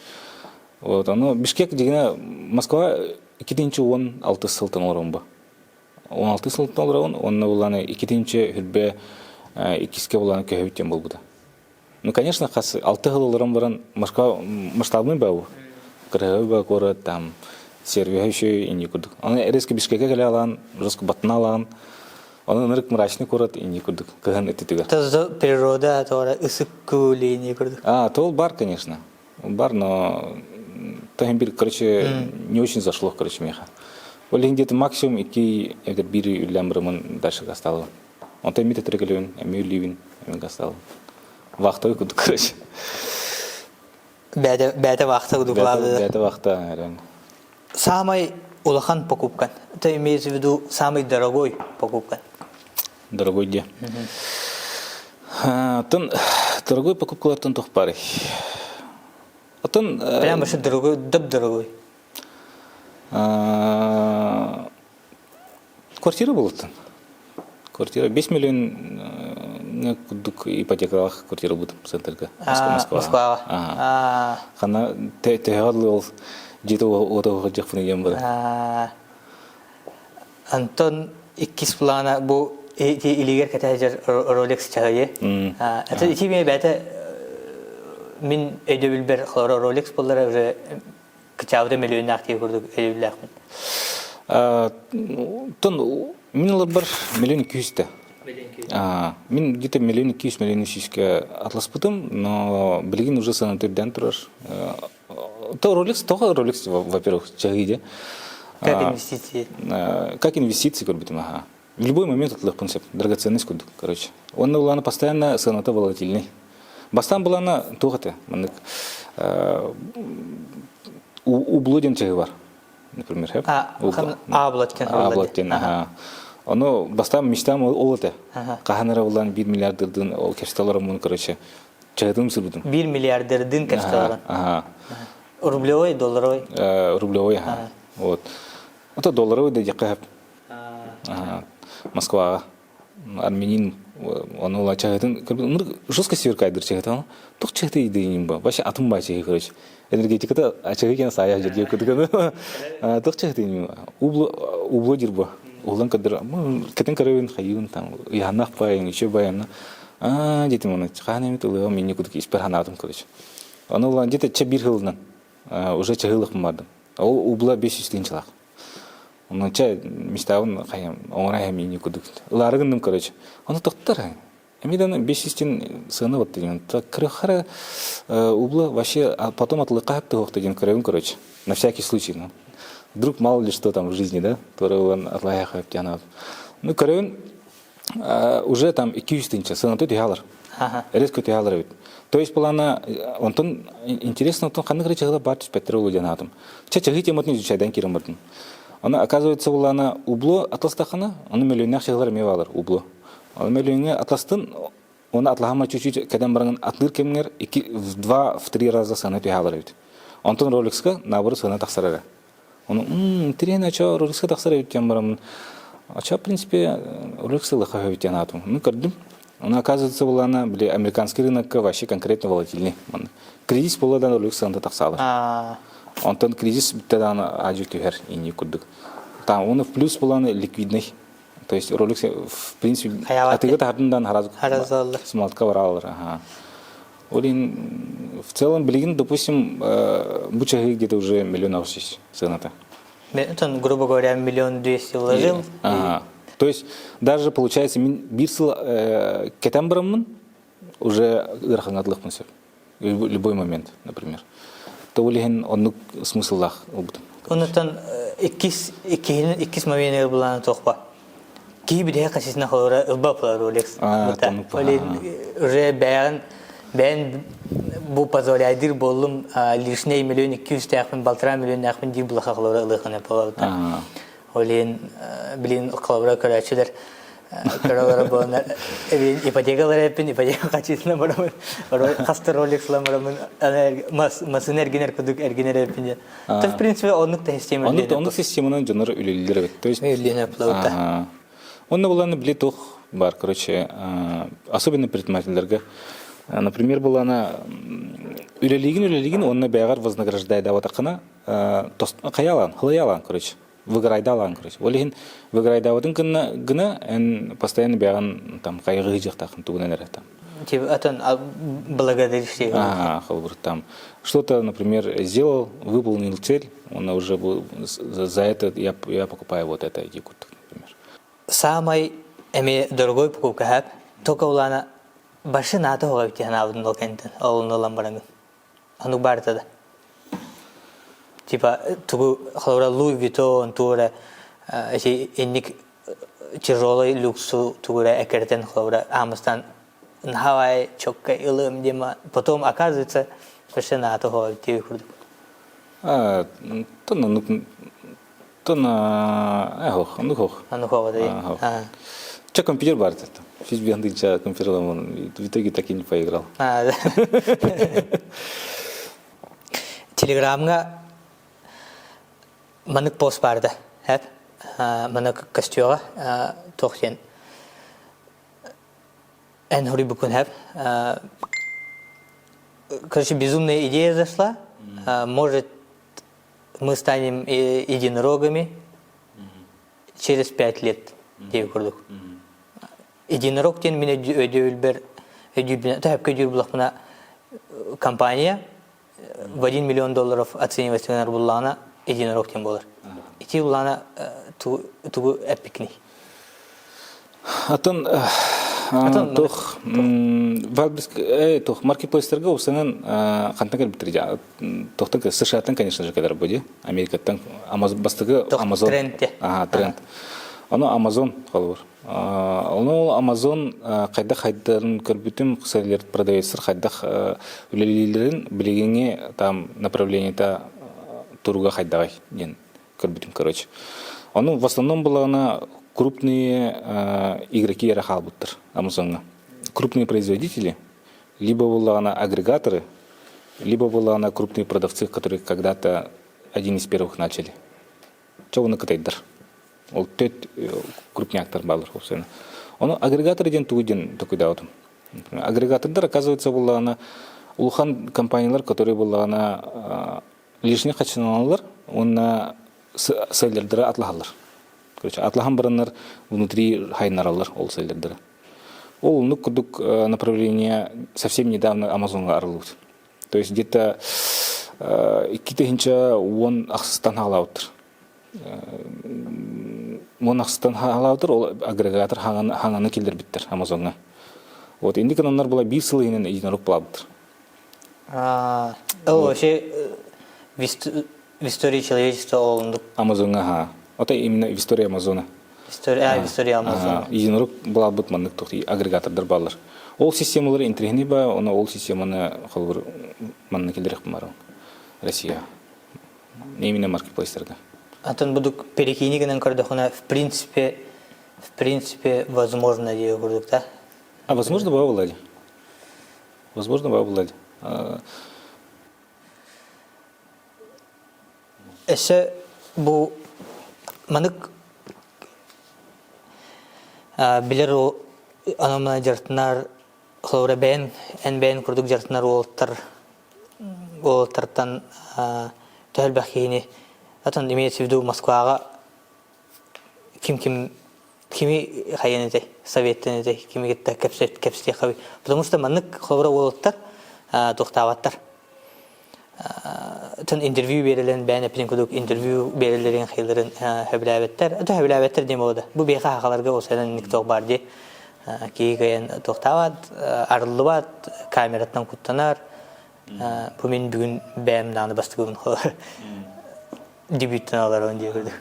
Вот, ону Бишкек дьиҥинэ Москва 2016 сылтан олоробун бу. 16 сылтан олоробун, уонна буллааны иккитинчи хүрбэ иккискэ буллааны көһөбүт диэн буолбута. Ну, конечно, хас алты жыл олорон баран Москва масштабный бау. Кыргызы город, там сервиһа еще инди курдук. Аны резко Бишкекке кэлэ алаан, жестко баттына алаан. Оны ынырык мрачный город инди курдук. Кыһын өттүтүгэр. Таза природа туора ысык күүли инди курдук. А, то бар, конечно. Бар, но бир, короче, не очень зашло, короче, меха. Ол где-то максимум икки это бири үллән бырымын дальше стало. Онтон эмиэ төтөрө эмиэ үллүүбүн эмиэ гастаалым. Вахтовый курдук, короче. Бэйэтэ бэйэтэ вахта курдук Бэйэтэ вахта, реально. Самый улахан покупкан. Это имеется в виду самый дорогой покупкан. Дорогой где? Тон дорогой покупкалартан туох баарый? Оттон Прям вообще дорогой, дып дорогой. Квартира буолуттан. Квартира 5 миллион курдук ипотекалаах квартира бутум центрга. Москва. Москваҕа. Хана төһө ол дьиэтэ уота дьахпын диэн бара. Антон иккис плана бу илигэр кэтэһэр Rolex чаһыйы. Это ити мен бэйэтэ мин өйдөбүлбэр Rolex буоллара уже кычаабыта миллионнаах тиэ курдук өйдөбүллээхпин. Тон мин ыларбар миллион икки жүздэ. Мин где-то миллион икки жүз, миллион үс жүзкө атласпытым, но билигин уже сыаната үрдээн турар. То Rolex, тоҕо Rolex, во-первых, чаһыы Как инвестиции. Как инвестиции көрбүтүм, аха. В любой момент атлыахпын сөп. Драгоценность курдук, короче. Онно булааны постоянно сыаната волатильный. Бастаан булаана туох этэ маннык Hublot диэн чаһы бар. Например, хэп? Hublot диэн. Hublot диэн, аха. Ону бастаан мечтам ол этэ. Хаһан эрэ булан 1 миллиардырдын ол кэпсэтэ олороммун, короче. Чаһытым сырбытым. Биир миллиардердыын кэпсэтэлэрин. Ага. Рублевой, долларовый? Рублевой, ага. Вот. Это долларовый да диэххэ Ага. Москваҕа. Армянин ону ла чаһытын жестко сверкайдыр чаһытын. Тух чаһыты идейним ба. Вообще атым ба чаһы, короче. Энергетиката чаһы кен сая жерге кытыганы. Тух чаһыты ним. Убло убло дирбо. Улан кадыр кетен карабин хайын там яханах байын, еще байын. Аа детим оны хаан эмит ылыам минни кудук испер ханаатым короче. Аны улан где-то ча бир хылынан уже чаһылык бардым. Ол убла 500 тыынчалаах. Онон ча мечтабын хайам оҥорай минни кудук. Ылаары гынным короче. Ону тоқтар. Эми дан 500 сыана вот деген. Крыхара убла вообще потом атлыка хапты деген көрөбүн короче. На всякий случай. Ну. Вдруг мало ли что там в жизни, да? Который он атлая хап Ну, көрөбүн уже там 200 тысяча сыаната түһэ Резко түһэ эбит. То есть плана онтон интересно онтон ханнык рычагыла бар түспэттэр ол диэн аатым. Чэ чаһыы тематын изучайдан киирэн бардым. Аны оказывается булана Hublot атластахына, аны миллионнах чаһылар эмиэ баалар Hublot. Аны миллионҥа атластын оны атлаһама чуть-чуть кэдэн баран атлыыр кэмҥэр икки в два в три раза сыана түһэ эбит. Онтон Rolex-ка наоборот сыана тахсар эрэ. Ону интересно, чё Rolex-ка тахсар эбит диэн бараммын. А чё, в принципе, Rolex ылыха эбит диэн аатым. Ну, көрдүм. Ону, оказывается, булана, били, американский рынокка вообще конкретно волатильный. Кризис буолла Rolex сыаната тахсаалар. Онтон кризис бүттэ даҕаны аадьы түһэр инни курдук. Там он в плюс буланы ликвидный. То есть Rolex, в принципе, атыга таһардындан харазы смалтка баралар. Ага. Олин, в целом, билигин, допустим, бу чаһы где-то уже миллион аус цената. Он, грубо говоря, миллион двести вложил. Ага. То есть даже получается мин биир сыл кэтэн бараммын уже ыарахаҥҥа сөп. Любой момент, например. То ол иһин оннук смысллаах ылбытым. Онуттан иккис иккис момент булан тохпа. Киһи бидэһэ хасисна холора ылбаппылар Rolex. Олин уже бэйэн бэйэн бу позволяйдыр боллум лишний миллион икки жүстээхпин балтараа миллионнаахпын диир булаха холора ылыахына буолабыта. Олин билин холобура көрөөччүлэр көрөлөрө буоланар ипотекалар эппин ипотека хачысына барамын хаста Rolex барамын масын эргинер кудук эргинер эппин То в принципе оннук да система Оннук оннук системанан дьоннор үлэлииллэр эбит. То есть үлэлиэн плаута. Онно буланы били туох бар, короче, особенно предпринимательлерге. Например, булана үлэлигин үлэлигин онно бэйэҕэр вознаграждайдаабатаххына хайалаан, хылайалаан, короче, выгорайдаалаан, короче. Ол иһин выгорайдаабытын гына гына эн постоянно бэйэҕин там хайҕыы дьахтаахын тугунан эрэ там. Типа атын благодаришь Ага, там что-то, например, сделал, выполнил цель, он уже за это я, я покупаю вот это ID например. Самый эми дорогой покупка хэп, только улана башы наата хоға бити ханаабытын ол кэнтен, ол олан барангын. Анук барыта да. Типа тугу холобура Луи Виттон туора эти инник тяжелый люксу тугура экертен холобура амыстан Хавай чокка ылым дима. Потом оказывается совершенно атого тиви курдук. То на то на эх, ну хох. Ну хох, да. Че компьютер бар это? Физ бияндыкча компьютер он в итоге так и не поиграл. Телеграмга манык пост барды. Хэп. Манык костюга тохтен. Эн Хурибукун хэп. Короче, безумная идея зашла. Может, мы станем единорогами через 5 лет диэби курдук. Единорог диэн мин өйдөбүлбэр өйдүүрбүнэ төһөпкө өйдүүр булахпына компания в 1 миллион долларов оценивать буллаҕына единорог диэн буолар. Ити буллаҕына тугу эппикиний? Атын туох туох маркетплейстерге уопсайынан хантан кэлбиттэр туохтан США-тан конечно же кэлэр бу дии Америкаттан Амазон бастакы Амазон тренд ага тренд ону Амазон холобур ону Амазон хайдах хайдарын көрбүтүм селлер продавецтар хайдах үлэлииллэрин билигиҥҥи там направлениета туруга хайдаҕай диэн көрбүтүм короче ону в основном булаҕына крупные игроки эрэ хаалбыттар Амазоҥҥа крупные производители. Либо буоллаҕына агрегаторы, либо буоллаҕына крупные продавцы, которые когда-то один из первых начали. Чэ, оны кытайдар. Ол төт крупняктар баалар собственно. Ону агрегатор диэн тугу диэн токуйдаабытым. Агрегатордар, оказывается, буоллаҕына улахан компаниялар, которые буоллаҕына лишний хачыналалар уонна селлердары атлаһаллар. Короче, атлаһан бараннар внутри хайнараллар ол селлердары. Ол оннук курдук направление совсем недавно Амазонга арыллыбыт. То есть где-то 2010 ахсыстан хаалаабыттар. Уон ахсыстан хаалаабыттар, ол агрегатор хаҥаны киллэрбиттэр Амазоҥҥа. Вот инник ананнар була биир сыл иһинэн единорог булаабыттар. Ол вообще в истории человечества ол Амазоҥҥа ха. Это именно в истории Амазона. История, история Амазона. Единорог булаабыт маннык туох агрегатордар бааллар. Ол системалары интириэһинэй ба, оны ол системаны холобур манна киллэриэхпин барабын Россия. Именно маркетплейстерга. Атын будук перекини гынан көрдөхүнэ, в принципе, в принципе, возможно диye курдук да. А возможно, баа буолла Возможно, баа буолла Өссө бу манык билэр анамына дьартынар холобура бэйэн эн бэйэн курдук дьартынар уолаттар уолаттартан төһө элбэх киһини атын имеется в виду Москваҕа ким ким кими хайан этэй советтен этэй кими кытта кэпсэтиэххэ потому что маннык холобура уолаттар туохтаабаттар тон интервью биэрэлэрин бэйэн эппитин курдук интервью биэрэлэрин хайыларын сөбүлээбэттэр это сөбүлээбэттэр диэн буолла бу биэхэ хахаларга ол сэрэн никтох бар дии киһи кыайан туохтаабат арыллыбат камераттан куттанар бу мин бүгүн бэйэм даҕаны бастыгыбын холор дебюттан аларон дии курдук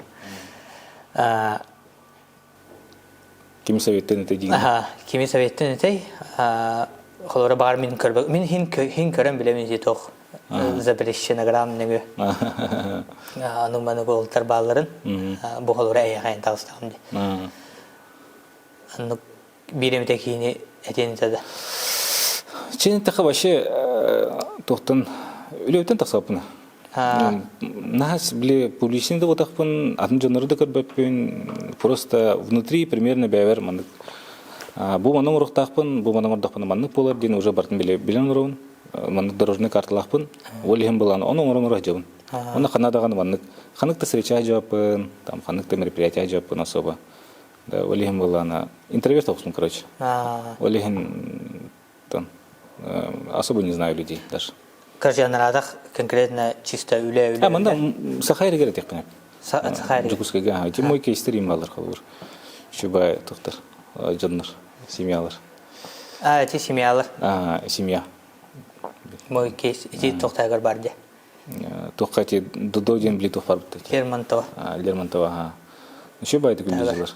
Кими советтен этэй диигин? Кими советтен этэй? Холобура баар мин көрбө мин хин хин көрөн билэмин дии туох запрещенограмм нөҥүө аны маны буолтар баалларын бу холобура эйэхэйин таҕыстаҕым дии. Аннык биир эмитэ киини этиэн этэ да. Чин таха вообще туохтан үлэбиттэн тахсаппын. Наһаа били публичный да буолтахпын, атын дьоннору да көрбөппүн, просто внутри примерно бэйэбэр маннык бу маннык оҥоруохтаахпын, бу маннык оҥордохпуна маннык буолар диэн уже барытын билэн олоробун. Маннык дорожный карталаахпын, ол иһин былаан ону оҥорон оҥоро сылдьабын. Онно ханна даҕаны маннык ханнык да встреча дьаппын, там ханнык да мероприятие дьаппын особо. Да, ол иһин былаана интроверт соҕуспун, короче. Ол иһин там особо не знаю людей даже. Короче, анараатах конкретно чисто үлэ үлэ. А, манда Саха эригер этиэхпин Саха эригер. Дьокуускайга. Ити мой кейстер им балар холбур. Шубай тохтар дьоннор, семьялар. А, эти семьялар. А, семья. Мой кейс ити тохтагар бар де. Туохха ити Додо диэн били туох барбыт. Лермонтова. Лермонтова, ага. Еще бай такой лежалар.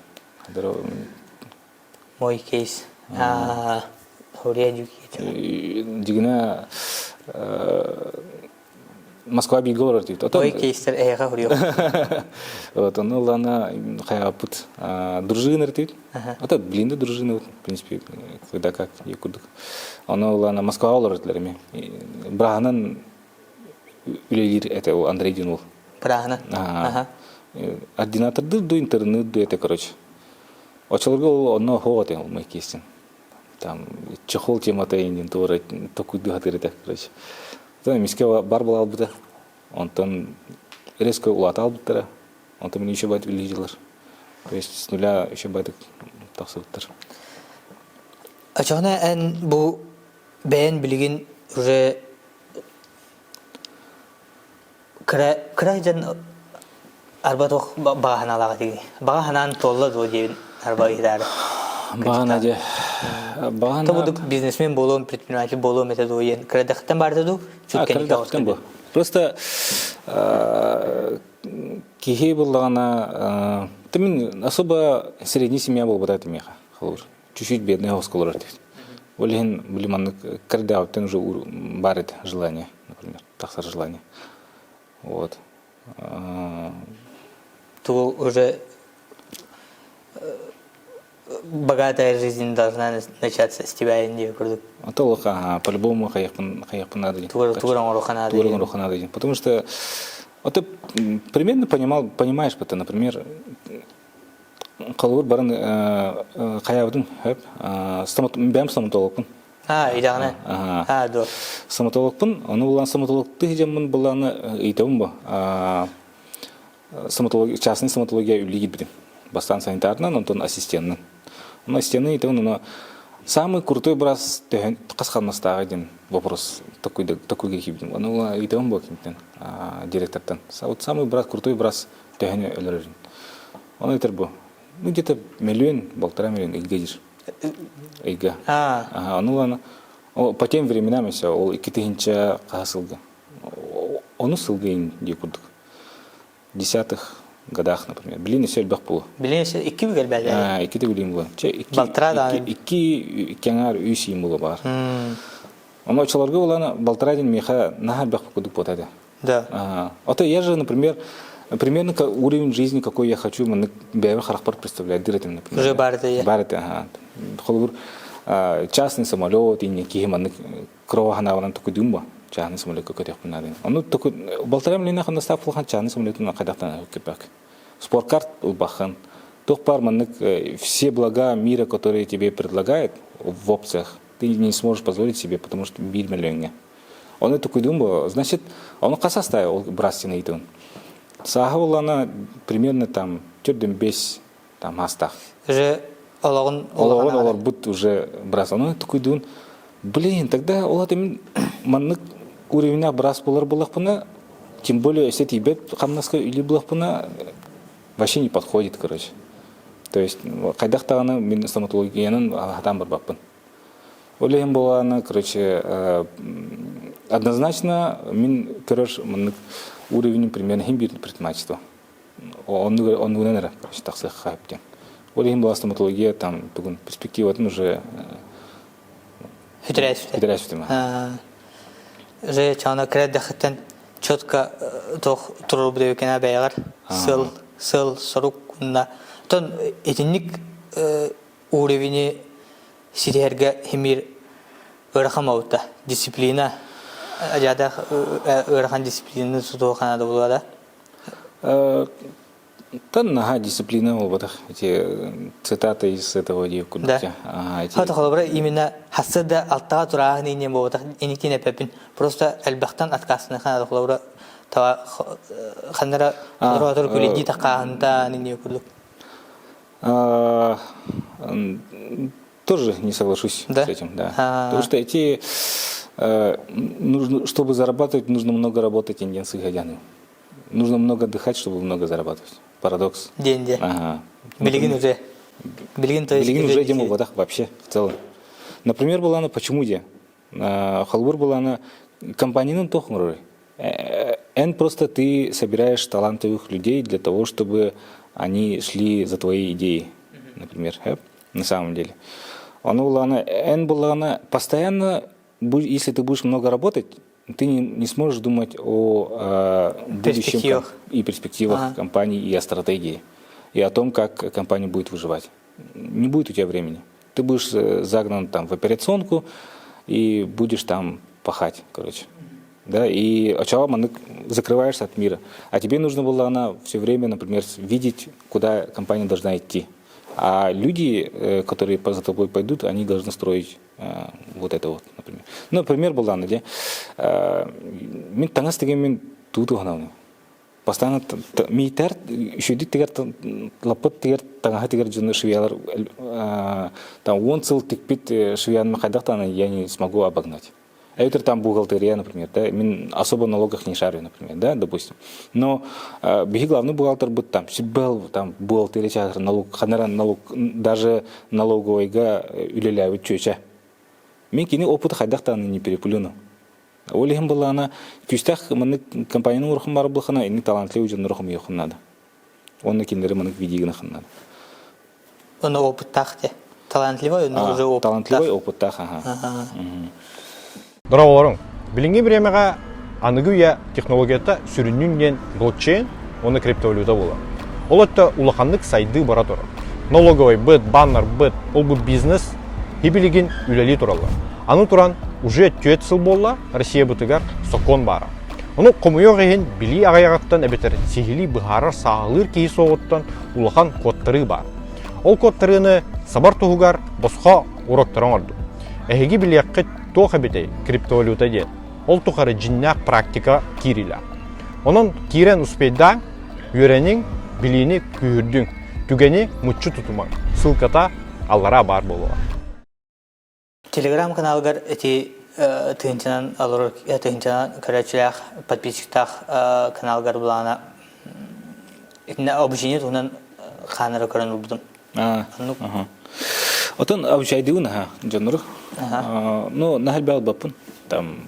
Мой кейс. Хурия Дюкича. Дигина Москва бииргэ олорор диит. Мой кейстер эйэхэ хурио. Вот, ону ылана хайаппыт дружина диит. Это блин да дружина, в принципе, когда как курдук. Ону ылана Москва олорор этилэр эми. Браһанан үлэлиир это Андрей Динул. Браһанан? Ага. Ординатордыр ду интернет ду это, короче. Очолорго ол онно хоҕо этэ ол киэстин. Там чехол темата индин туора токуйду хатыр этэ, короче. Оттон эмискэ бар була албыта. Онтон резко улаата албыттара. Онтон мин еще байтык үлэлиир То есть с нуля еще байтык тахсыбыттар. Очоҕуна эн бу бэйэн билигин уже Кыра кыра дьон арба туох баҕа санаалаах этигий? Баҕа санаан туолла дуо диэбин арба ыйытаары. Баҕана дьэ баҕана Тобудук бизнесмен буолуом, предприниматель буолуом этэ дуо диэн кырадэхтэн баарда дуу? Кырадэхтэн бу. Просто киһи буллаҕына ты мин особо средний семья буолбата этим миэхэ холобур чуть-чуть бедный осколор этибит. Ол иһин били маннык кырдаабыттан уже бар этэ желание, например. тахсар желание. Вот. Ту уже Богатая жизнь должна начаться с тебя диye курдук. А то ага, по-любому хайыахпын хайыахпын надо. Тугар оҥоруохха наада. Тугар оҥоруохха надо. Потому что вот ты примерно понимал, понимаешь, это, например, холобур баран хайаабытым хөп бэйэм стоматологпун. А, идэҕинэ. А, до. Стоматологпун, ону булан стоматологты дьоммун буланы ыйтабын бу. Стоматология, частный стоматология үлэ киирбитим. Бастаан санитарынан, онтон ассистенынан. Ону ассистенын ыйтабын, ону самый крутой быраас төһөн хас хамнастааҕый диэн вопрос такой такой киирбитим. Ону ыйтабын бу кимтэн директортан. Вот самый брат крутой быраас төһөнү өлөрөрүн. Ону этэр бу. Ну где-то миллион, 1,5 миллион ыйга диир. Ыйга. Ага, ону ладно. По тем временам еще ол 2000 хаһа сылга. Ону сылга дии курдук. Десятых годах, например. Билин өссө элбэх буолуо. Билин өссө икки бүк элбээтэ. Икки төгүлүн буолуо. Чэ, икки, Балтараа даҕаны. Икки, икки аҥаар үс иин буолуо баар. Ону оччолорго буолан балтараа диэн миэхэ наһаа элбэх курдук буолта этэ. Да. А то я же, например, примерно уровень жизни, какой я хочу, маннык бэйэбэр харахпар представляет этим, например. Уже бар это Бар это, ага. Холобур, частный самолет, и киһи маннык крова ханаабынан тукуйдуум ба частный самолетка көтөхпүн наадын. Ону 1,5 миллиона ханастаах улахан частный самолетун хайдахтан көппөк. Спорткарт ылбахын. Туох бар маннык все блага мира, которые тебе предлагают в опциях, ты не сможешь позволить себе, потому что 1 миллионге. Оны тукуйдуум бо, значит, оны хас саастаах ол быраас син ыйтын. Сааһа буоллаҕына примерно там төрдүн бес там астах. Уже олоҕун олоҕун олорбут уже быраас. Оны тукуйдуун, блин, тогда ол мин маннык уровеньнаах быраас буолар буоллахпына, тем более если тиийбэт хамнаска үлэ буоллахпына, вообще не подходит, короче. То есть хайдах даҕаны мин стоматологиянан хатаан барбаппын. Ол иһин буолаана, короче, однозначно мин көрөр маннык уровенем примерно иһин биир предпринимательство. Оннугунан эрэ, короче, тахсыахха сөп диэн. Ол иһин буола стоматология там тугун перспективатын уже Хүтүрээсүтэ. Хүтүрээсүтүм. Уже чаана кирэдэхиттэн четко туох турурбут эбиккэнэ бэйэҕэр сыл сыл сорук уонна тон итинник уровени ситиһэргэ химир ыарахан буолбута. Дисциплина адьаатах ыарахан дисциплинаны тутуохана да буолуо да. Тан наһаа дисциплина буолбатах. Эти цитаты из этого Да. Хата холобура именно хасса да алтаға турааһын иннен буолбатах иниктин эппеппин. Просто элбэхтэн отказаны холобура таба ханнара холобура күлэдии такааһынтаан инне курдук. Тоже не соглашусь Да? с этим, да. А. Потому что эти нужно, чтобы зарабатывать, нужно много работать индианцы гадяны. Нужно много отдыхать, чтобы много зарабатывать. Парадокс. Диэн де. Ага. Билигин уже. Билигин то есть Билигин уже дем водах вообще в целом. Например, была она почему де? Холобур была она компанияның туох оҥоророй. Эн просто ты собираешь талантливых людей для того, чтобы они шли за твои идеи, например, на самом деле. Ону буоллаҕына, эн буоллаҕына постоянно, если ты будешь много работать, ты не сможешь думать о будущем Перспективах. и перспективах компании, и о стратегии, и о том, как компания будет выживать. Не будет у тебя времени. Ты будешь загнан там в операционку и будешь там пахать, короче. Да, и оччоҕо маннык закрываешься от мира. А тебе нужно было она все время, например, видеть, куда компания должна идти. А люди, которые за тобой пойдут, они должны строить вот это вот, например. Ну, например, была где мин таҥас деген мин тууту ханауны. Постоянно миитэр үчүгдүк тигэр лаппыт тигэр таҥаһы тигэр дьону швеялар там 10 сыл тикпит швеяны хайдах я не смогу обогнать. Это там бухгалтерия, например, да, мин особо налогах не шарю, например, да, допустим. Но биһи главный бухгалтер бут там, был там бухгалтерия чагыр налог, ханара налог, даже налоговойга үлэлээбит чүөчэ. Мин кини опыт хайдах не переплюну. Ол иһин буоллаҕына күүстээх маннык компанияны оҥоруоххун баар буоллаххына инник талантливый дьоннору хомуйуоххун наада. Уонна кинилэри маннык видигин надо. Ону опыттаах те. Талантливый, но уже опыттаах. Талантливый, опыттаах, ага. Дорооболоруҥ! Билиҥҥи бириэмэҕэ аныгы үйэ технологията сүрүннүүн диэн блокчейн уонна криптовалюта буолар. Ол өттө улаханнык сайдыы бара турар. Налоговайбыт, баннарбыт, ол бу бизнес билигин үлэлии тураллар. Аны туран, уже түөрт сыл буолла Россиябытыгар сокуон баара. Ону хомойуох иһин билии аҕыйаҕыттан эбэтэр сиһилии быһаарар сааһылыыр киһи суоҕуттан улахан куоттарыы баар. Ол куоттарыыны сабар туһугар босхо уроктары оҥордум. Эһиги билиэххит туох эбитэй криптовалюта диэн. Ол тухары дьиннээх практика киирилэ. Онон киирэн успейдааҥ, үөрэниҥ, билиини күүһүрдүҥ, түгэни муччу тутумаҥ. Ссылката аллараа баар буолуоҕа. Телеграм каналыгар ити тыһыынчанан олорор тыһыынчанан көрөөччүлээх подписчиктаах каналгар былаана итиннэ обучение туһунан хаанары көрөн ылбытым. Отон обучайдыыбын аха дьоннору. Ну, наһаа элбэх ылбаппын. Там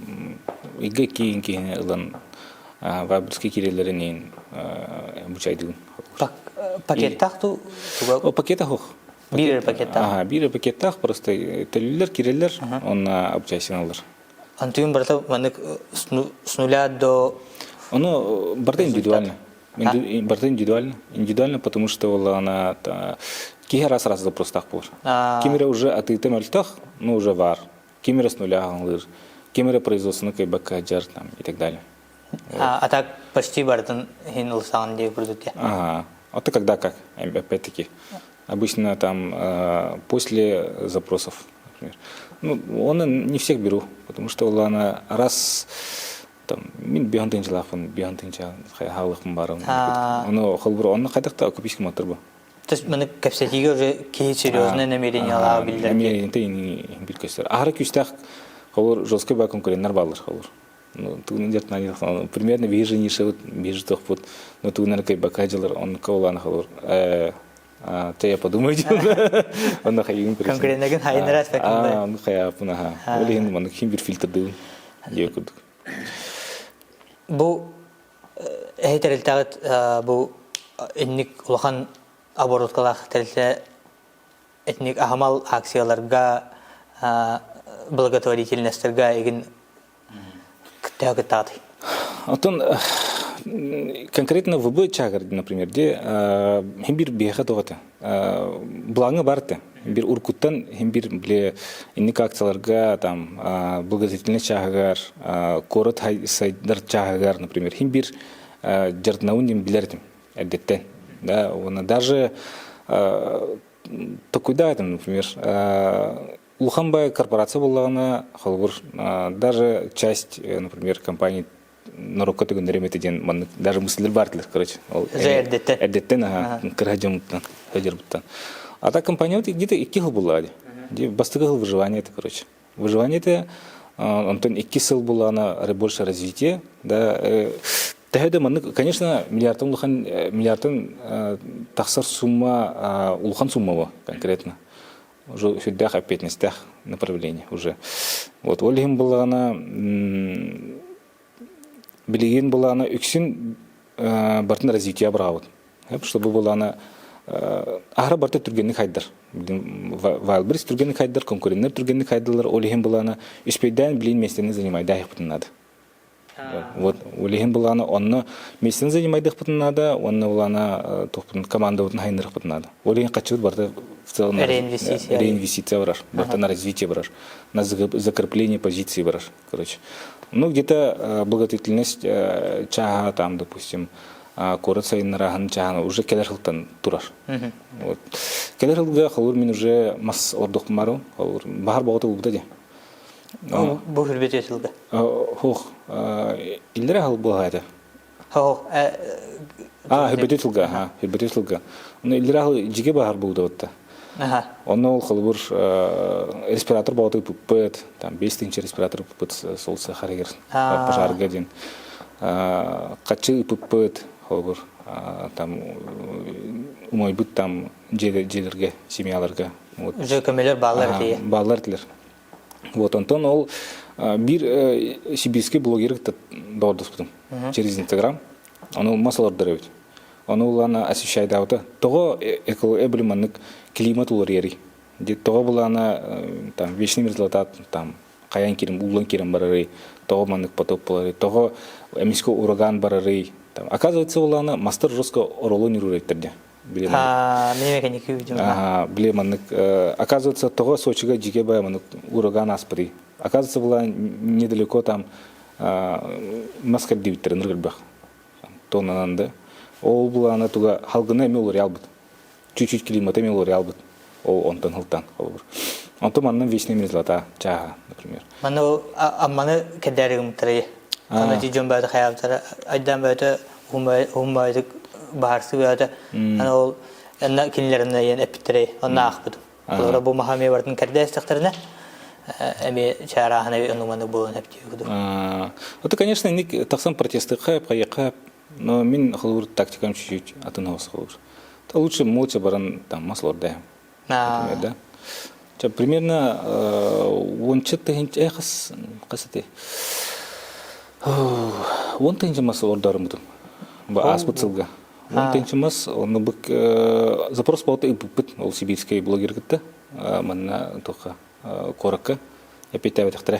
ыйга киин киһини ылан вайберский киирэллэрин обучайдыыбын. Пакеттаах ту? Пакета суох. Биир пакеттаах. Ага, биир пакеттаах просто төлүүллэр, кирэллэр, онно обучайсыналар. Антуйун барыта маннык с нуля до... Оно барыта индивидуально. Барыта индивидуально. Индивидуально, потому что ол она киһи раз раз запростаах буолар. Ким эрэ уже атыыта мөлтөх, ну уже бар. Ким эрэ с нуля аҕалыыр, ким эрэ производствоны кыайбакка дьар там и так далее. А так почти барытын иһин ылсаҕын дии курдук Ага. А ты когда как? Опять-таки. Обычно там после запросов, например. Ну, он не всех беру, потому что она раз там мин биһан тынчалаахпын, биһан тынча хаалыхпын барым. Ону холбур онно хайдах купить мотор бу. То есть маны кэпсэтиигэ уже киһи серьезное намерениялаах биллэр. Намерение бил көстөр. Ахара күүстээх холбур жесткий ба конкуренттар баалар холбур. Ну, примерно биир нишабыт, биир тохпут, но тугунан кайбака дьылар, оннукка улаана холор. Те я подумаю, онно хайыгын Конкуреннагын хайыннара А, ну хаяпын, аха. Ол иһин маннык хим бир фильтрдыыбын диэ курдук. Бу эһи тэрилтэҕит бу инник улахан обороткалаах тэрилтэ этник аһымал акцияларга благотворительностарга игин Төһө кыттаатый? Оттон конкретно ВБ чагыр, например, де хем бир биэхэ тоҕото. Былааҥы бар те. Бир уркуттан хем бир биле инник акцияларга там благотворительный чааһыгар, город сайдар чааһыгар, например, хем бир дьардынабын диэн билэр этим эрдэттэн. Да, уонна даже токуйда этим, например, Улахан бай корпорация буоллаҕына, холобур, даже часть, например, компании норуокка төгүннэрим этэ диэн маннык даже мысльдер баартылар, короче. Ол эрдэттэн. Эрдэттэн, аха, кыра дьомуттан, дьомуттан. А так компания вот где-то икки сыл буолла ди. Бастакы сыл выживание это, короче. Выживание это, онтон икки сыл буоллаҕына больше развитие, да, Төһө да маннык, конечно, миллиардтан улахан миллиардтан тахсар сумма улахан сумма бу конкретно. Уже сүрдээх эппиэтинэстээх направление уже. Вот ол иһин буллаҕына билигин буллаҕына үксүн бартын развитие быраабыт. Чтобы буллаҕына аһара барта түргэнник хайдар. Wildberries түргэнник хайдар, конкуренттар түргэнник хайдалар, ол иһин буллаҕына үспейдээн билин местени занимайдаахпытын надо. Вот улиһин былаана онно местен занимайдыхпытын наада, уонна былаана туохпутун командабытын хайыннарыхпытын наада. Ол иһин хаччыбыт барыта в целом реинвестиция реинвестиция барар, барыта на развитие барар, на закрепление позиции барар, короче. Ну, где-то благотворительность чааһа там, допустим, куорат сайыннараһын чааһын уже кэлэр сылтан турар. Вот. Кэлэр сылга холур мин уже мас ордук барым, холур баһар боҕото булбута дии. Бу хүрбүтүө сылга. Хух, иллэрэ хал буолаа этэ. Хоох. А, хүрбүтүө сылга, ха, хүрбүтүө сылга. Оны иллэрэ хал жиге баһар булду отта. Аха. Онно ол холобур респиратор боҕото ыппыт, там 5 тысяч респиратор ыппыт сол сахарыгар пожарга диэн. Хаччы ыппыт, холобур, там умайбыт там дьиэлерге, семьяларга. Уже көмөлөр баалар этие. Баалар этилер. Вот, онтон ол биир сибирский блогер доҕордоспутум через Инстаграм. Ону мас олордор эбит. Ону улаана освещайдаабыта. Тоҕо эбили маннык климат уларыйарый? Тоҕо булаана там вечный мерзлота там хайан кирим уллан кирим барарый, тоҕо маннык потоп боларый, тоҕо эмискэ ураган барарый. Там, оказывается, улаана мастар жестко оролон юрурайттар де. Били Мин кэнники видео. Ага, били маннык оказывается того Сочига дьике бай маннык ураган аспырый. Оказывается была недалеко там мас кэрдибиттэрин ыргырбах. Тоннанан да. Ол булаана туга халгына эми олорялбыт. Чуть-чуть климата эми олорялбыт. Ол онтон хылтан холобур. Онтон манна вечный мерзлота чааһа, например. Манна ол амманы кэдээригимтэрэ. Аны ти дьон баата хаябытара айдан баата уһун баайдык баарсы баата аны ол энна кинилэринэ иэн эппиттэрэй онно аахпытым. Олора бу маха эмиэ бартын кэрдээстэхтэринэ эмиэ чаарааһына онуманы буолан эптиэ кудук. Это, конечно, ник тахсан протестыха, поеха, но мин холобур тактикам чуть-чуть атын оҕус холобур. То лучше молча баран там масло ордаем. Например, да? Ча, примерно уонча тыһынча хас хас эти 10 тыһынча мас ордорумутум. Бу ааспыт сылга. 10 тыһынча мас, онно бу запрос болта ыппыт ол сибирский блогер кытта манна тоха куоракка эпиттээбэтэхтэрэ.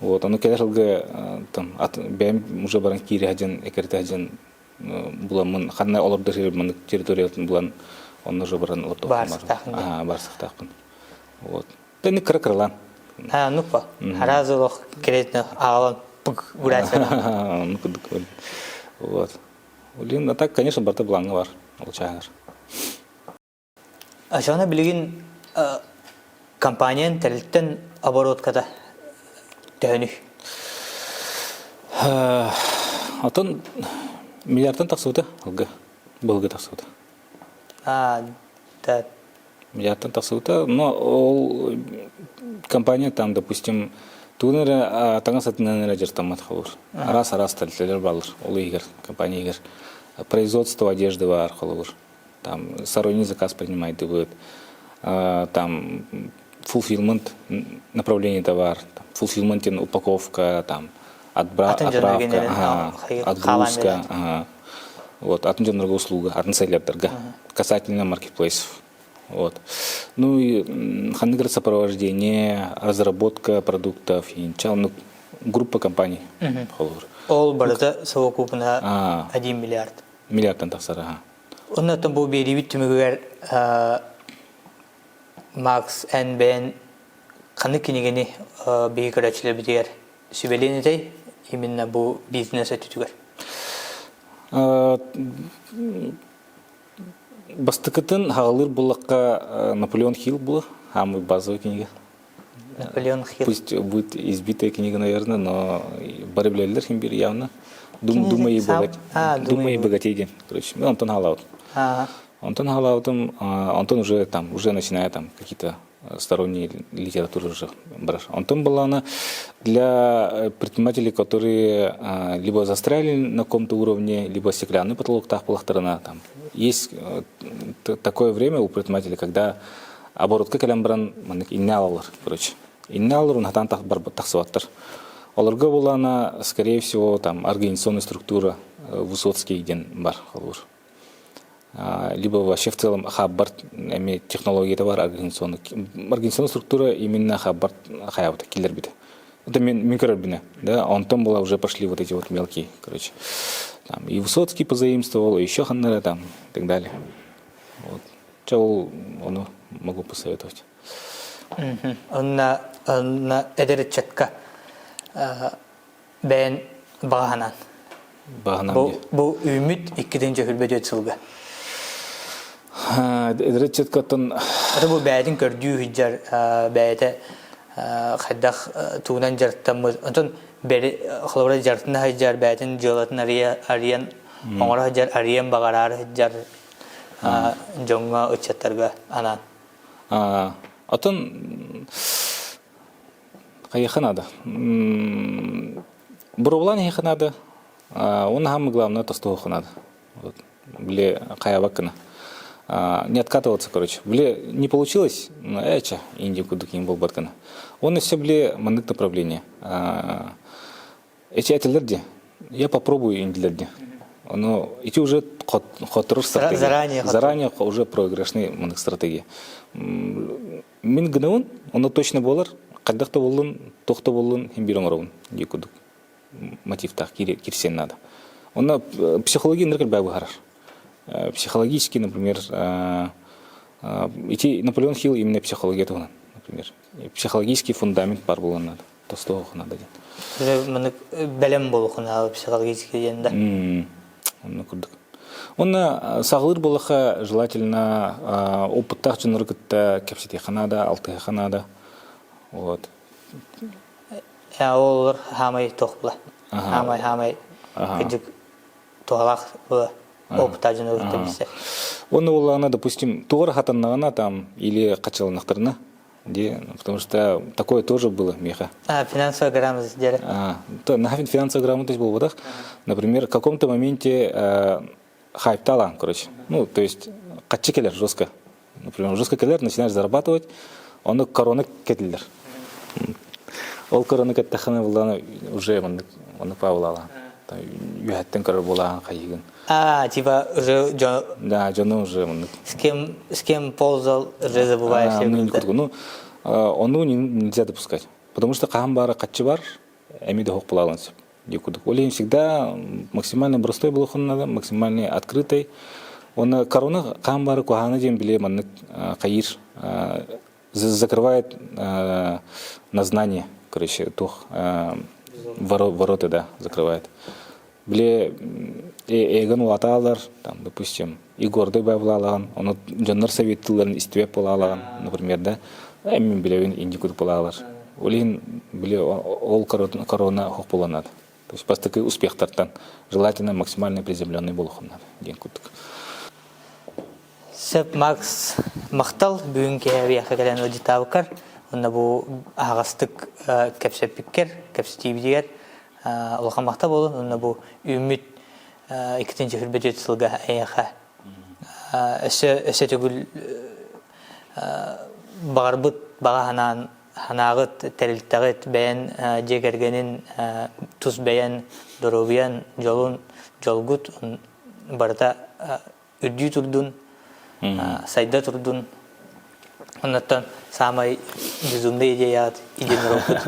Вот, ону кэлэр сылга там бэйэм уже баран киире дьэн экерте дьэн буламмын ханна олордо маннык территориятын булан онно уже баран олордохпун. Аа, барсыктаахпын. Вот. Тэнни кыра кыралаан. А, ну па. Харазы олох кредитне аалан пук гуляйся. Ну кудук. Вот. Блин, а так, конечно, барта планы бар. Ол чааһар. Ачана билигин компаниян тэрилтэн оборотката төһөнүй? Отон миллиардтан тахсыбыта ылга. Былгы тахсыбыта. А, да. Миллиардтан тахсыбыта, но ол компания там, допустим, тугун эрэ таҥас атынан эрэ дьарыктаммат холур. Араас-араас тэрилтэлэр бааллар. Ол иһигэр, компания иһигэр производство одежды баар холобур. Там сторонний заказ принимает там fulfillment направление товар, там, fulfillment упаковка, там, отправка, ага, отгрузка, ага. Вот, атын дьоннорго услуга, атын селлердерга, касательно маркетплейсов. Вот. Ну и ханныгр сопровождение, разработка продуктов, и ну, группа компаний. Ол барыта совокупно 1 миллиард. Миллиардтан тахсар, ага. Оннотон бу биэрибит түмүгүгэр Макс эн бэйэн ханнык кинигэни биһи көрөөччүлэрбитигэр сүбэлиэн этэй именно бу бизнес өттүтүгэр? Бастакытын хаҕалыыр буллахха Наполеон Хилл була, самый базовый книга. Наполеон Хилл. Пусть будет избитая книга, наверное, но бары билэллэр хим бир явно. Дум, думай и богатей. Думай и богатей диэн. Короче, ну, Антон Халаут. Антон Халаутом, Антон уже там, уже начиная там какие-то сторонние литературы уже браш. Антон была она для предпринимателей, которые либо застряли на каком-то уровне, либо стеклянный потолок там. Есть такое время у предпринимателей, когда оборотка кэлэн баран маннык инне алалар, короче. Инне алалар, унатан тахсыбаттар. Олорго булана, скорее всего, там организационная структура Высоцкий диэн бар холобур. Либо вообще в целом Хаббард эми технологията бар организационный организационная структура именно Хаббард хаябыта киллербит. Это мен микробина, да, онтон была уже пошли вот эти вот мелкие, короче. Там и Высоцкий позаимствовал, и еще ханнара там, и так далее. Вот. Чэ ол ону могу посоветовать. Онна онна эдэр ыччатка бэйэн баҕаһынан. Баҕаһынан Бу бу үүммүт иккитин дьөһүлбэ сылга. Эдэр ыччаткаттан Это бу бэйэтин көрдүү сылдьар бэйэтэ хайдах тугунан дьарыктаммыт. Онтон бэри холобура дьарыктана сылдьар бэйэтин дьыалатын арыйан оҥоро сылдьар арыйан баҕараары сылдьар дьоҥҥо ыччаттарга анаан. Атын хайыха надо. Буробулан иһиэхэ надо. Уонна самое главное тостуохха надо. Вот. Били хайабаккына. Не откатываться, короче. Били не получилось, эча, Индия кудук им буолбат гына. Он все били маннык направление. Эти этилер де. Я попробую индилер де. Но эти уже хотторор стратегия. Заранее. Заранее уже проигрышный маннык стратегия. Мин гынабын, оно точно буолар, хайдах да буоллун, туох да буоллун, хин биир оҥоробун дии курдук мотивтаах кирсиэн надо. Онно психология ныргыр баа быһарар. Психологически, например, ити Наполеон Хилл именно психология туһунан, например. Психологический фундамент бар буолуон надо. Тостуох надо диэн. Маннык бэлэм буолуохун психологический диэн да. Онно курдук. Онно саҕалыыр буоллахха желательно опыттаах дьоннору кытта кэпсэтиэххэ наада, алтыһыахха наада. Вот. Ол хаамай туох була. Хаамай хаамай кырдьык туһалаах була опыта дьону кытта билсэр. Онно буоллаҕына, допустим, тугу хатаннаҕына там или хачылыннахтарына, Де, потому что такое тоже было меха. А, финансовая грамотность деле. А, то, на финансовая грамотность был вот Например, в каком-то моменте э, хайптала, короче. Ну, то есть, харчы кэлэр жестко. Например, жестко кэлэр, начинаешь зарабатывать, оны корона кэтиллэр. Ол корона кэттэххинэ буллаана уже маннык маннык паабылаалаан. Үөһэттэн көрөр буолаан хайыгын. А, типа уже дьон... Да, дьону уже маннык. С кем, с кем ползал, уже забываешь. Ну, ону нельзя допускать. Потому что хаһан баара харчы бар, эми да буолаалан сөп. Курдук. Ол всегда максимально простой буолуохун надо, максимально открытой. Оны корона хаһан баара куһаҕана диэн биле маннык хайыр закрывает на знание, короче, тух ворота, да, закрывает. Биле эгон улатаалар, там, допустим, Егорды баблалаан, оны дьоннор совет тылларын истибэт буолаалаан, например, да, эмин билебин инди курдук буолаалар. Ол иһин биле ол корона хох буоланат. То есть бастакы успехтартан желательно максимально приземленный буолуохун надо диэн курдук. Сөп Макс махтал бүгүн киһи кэлэн ыалдьыттаабыккар уонна бу аһаҕастык кэпсэппиккэр, кэпсэтиибитигэр улахан махтал буолун уонна бу үүммүт иккитинчи хүрбэ сылга эйиэхэ өссө өссө төгүл баҕарбыт баҕа санаан санааҕыт тэрилтэҕит бэйэн дьиэ кэргэнин тус бэйэн доруобуйан дьолун дьолгут барыта үрдүү турдун, сайда турдун. Оннуттан саамай безумный идеяҕыт единорогпут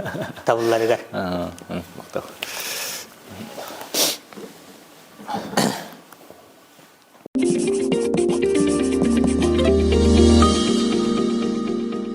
табылларыгар. Махтал.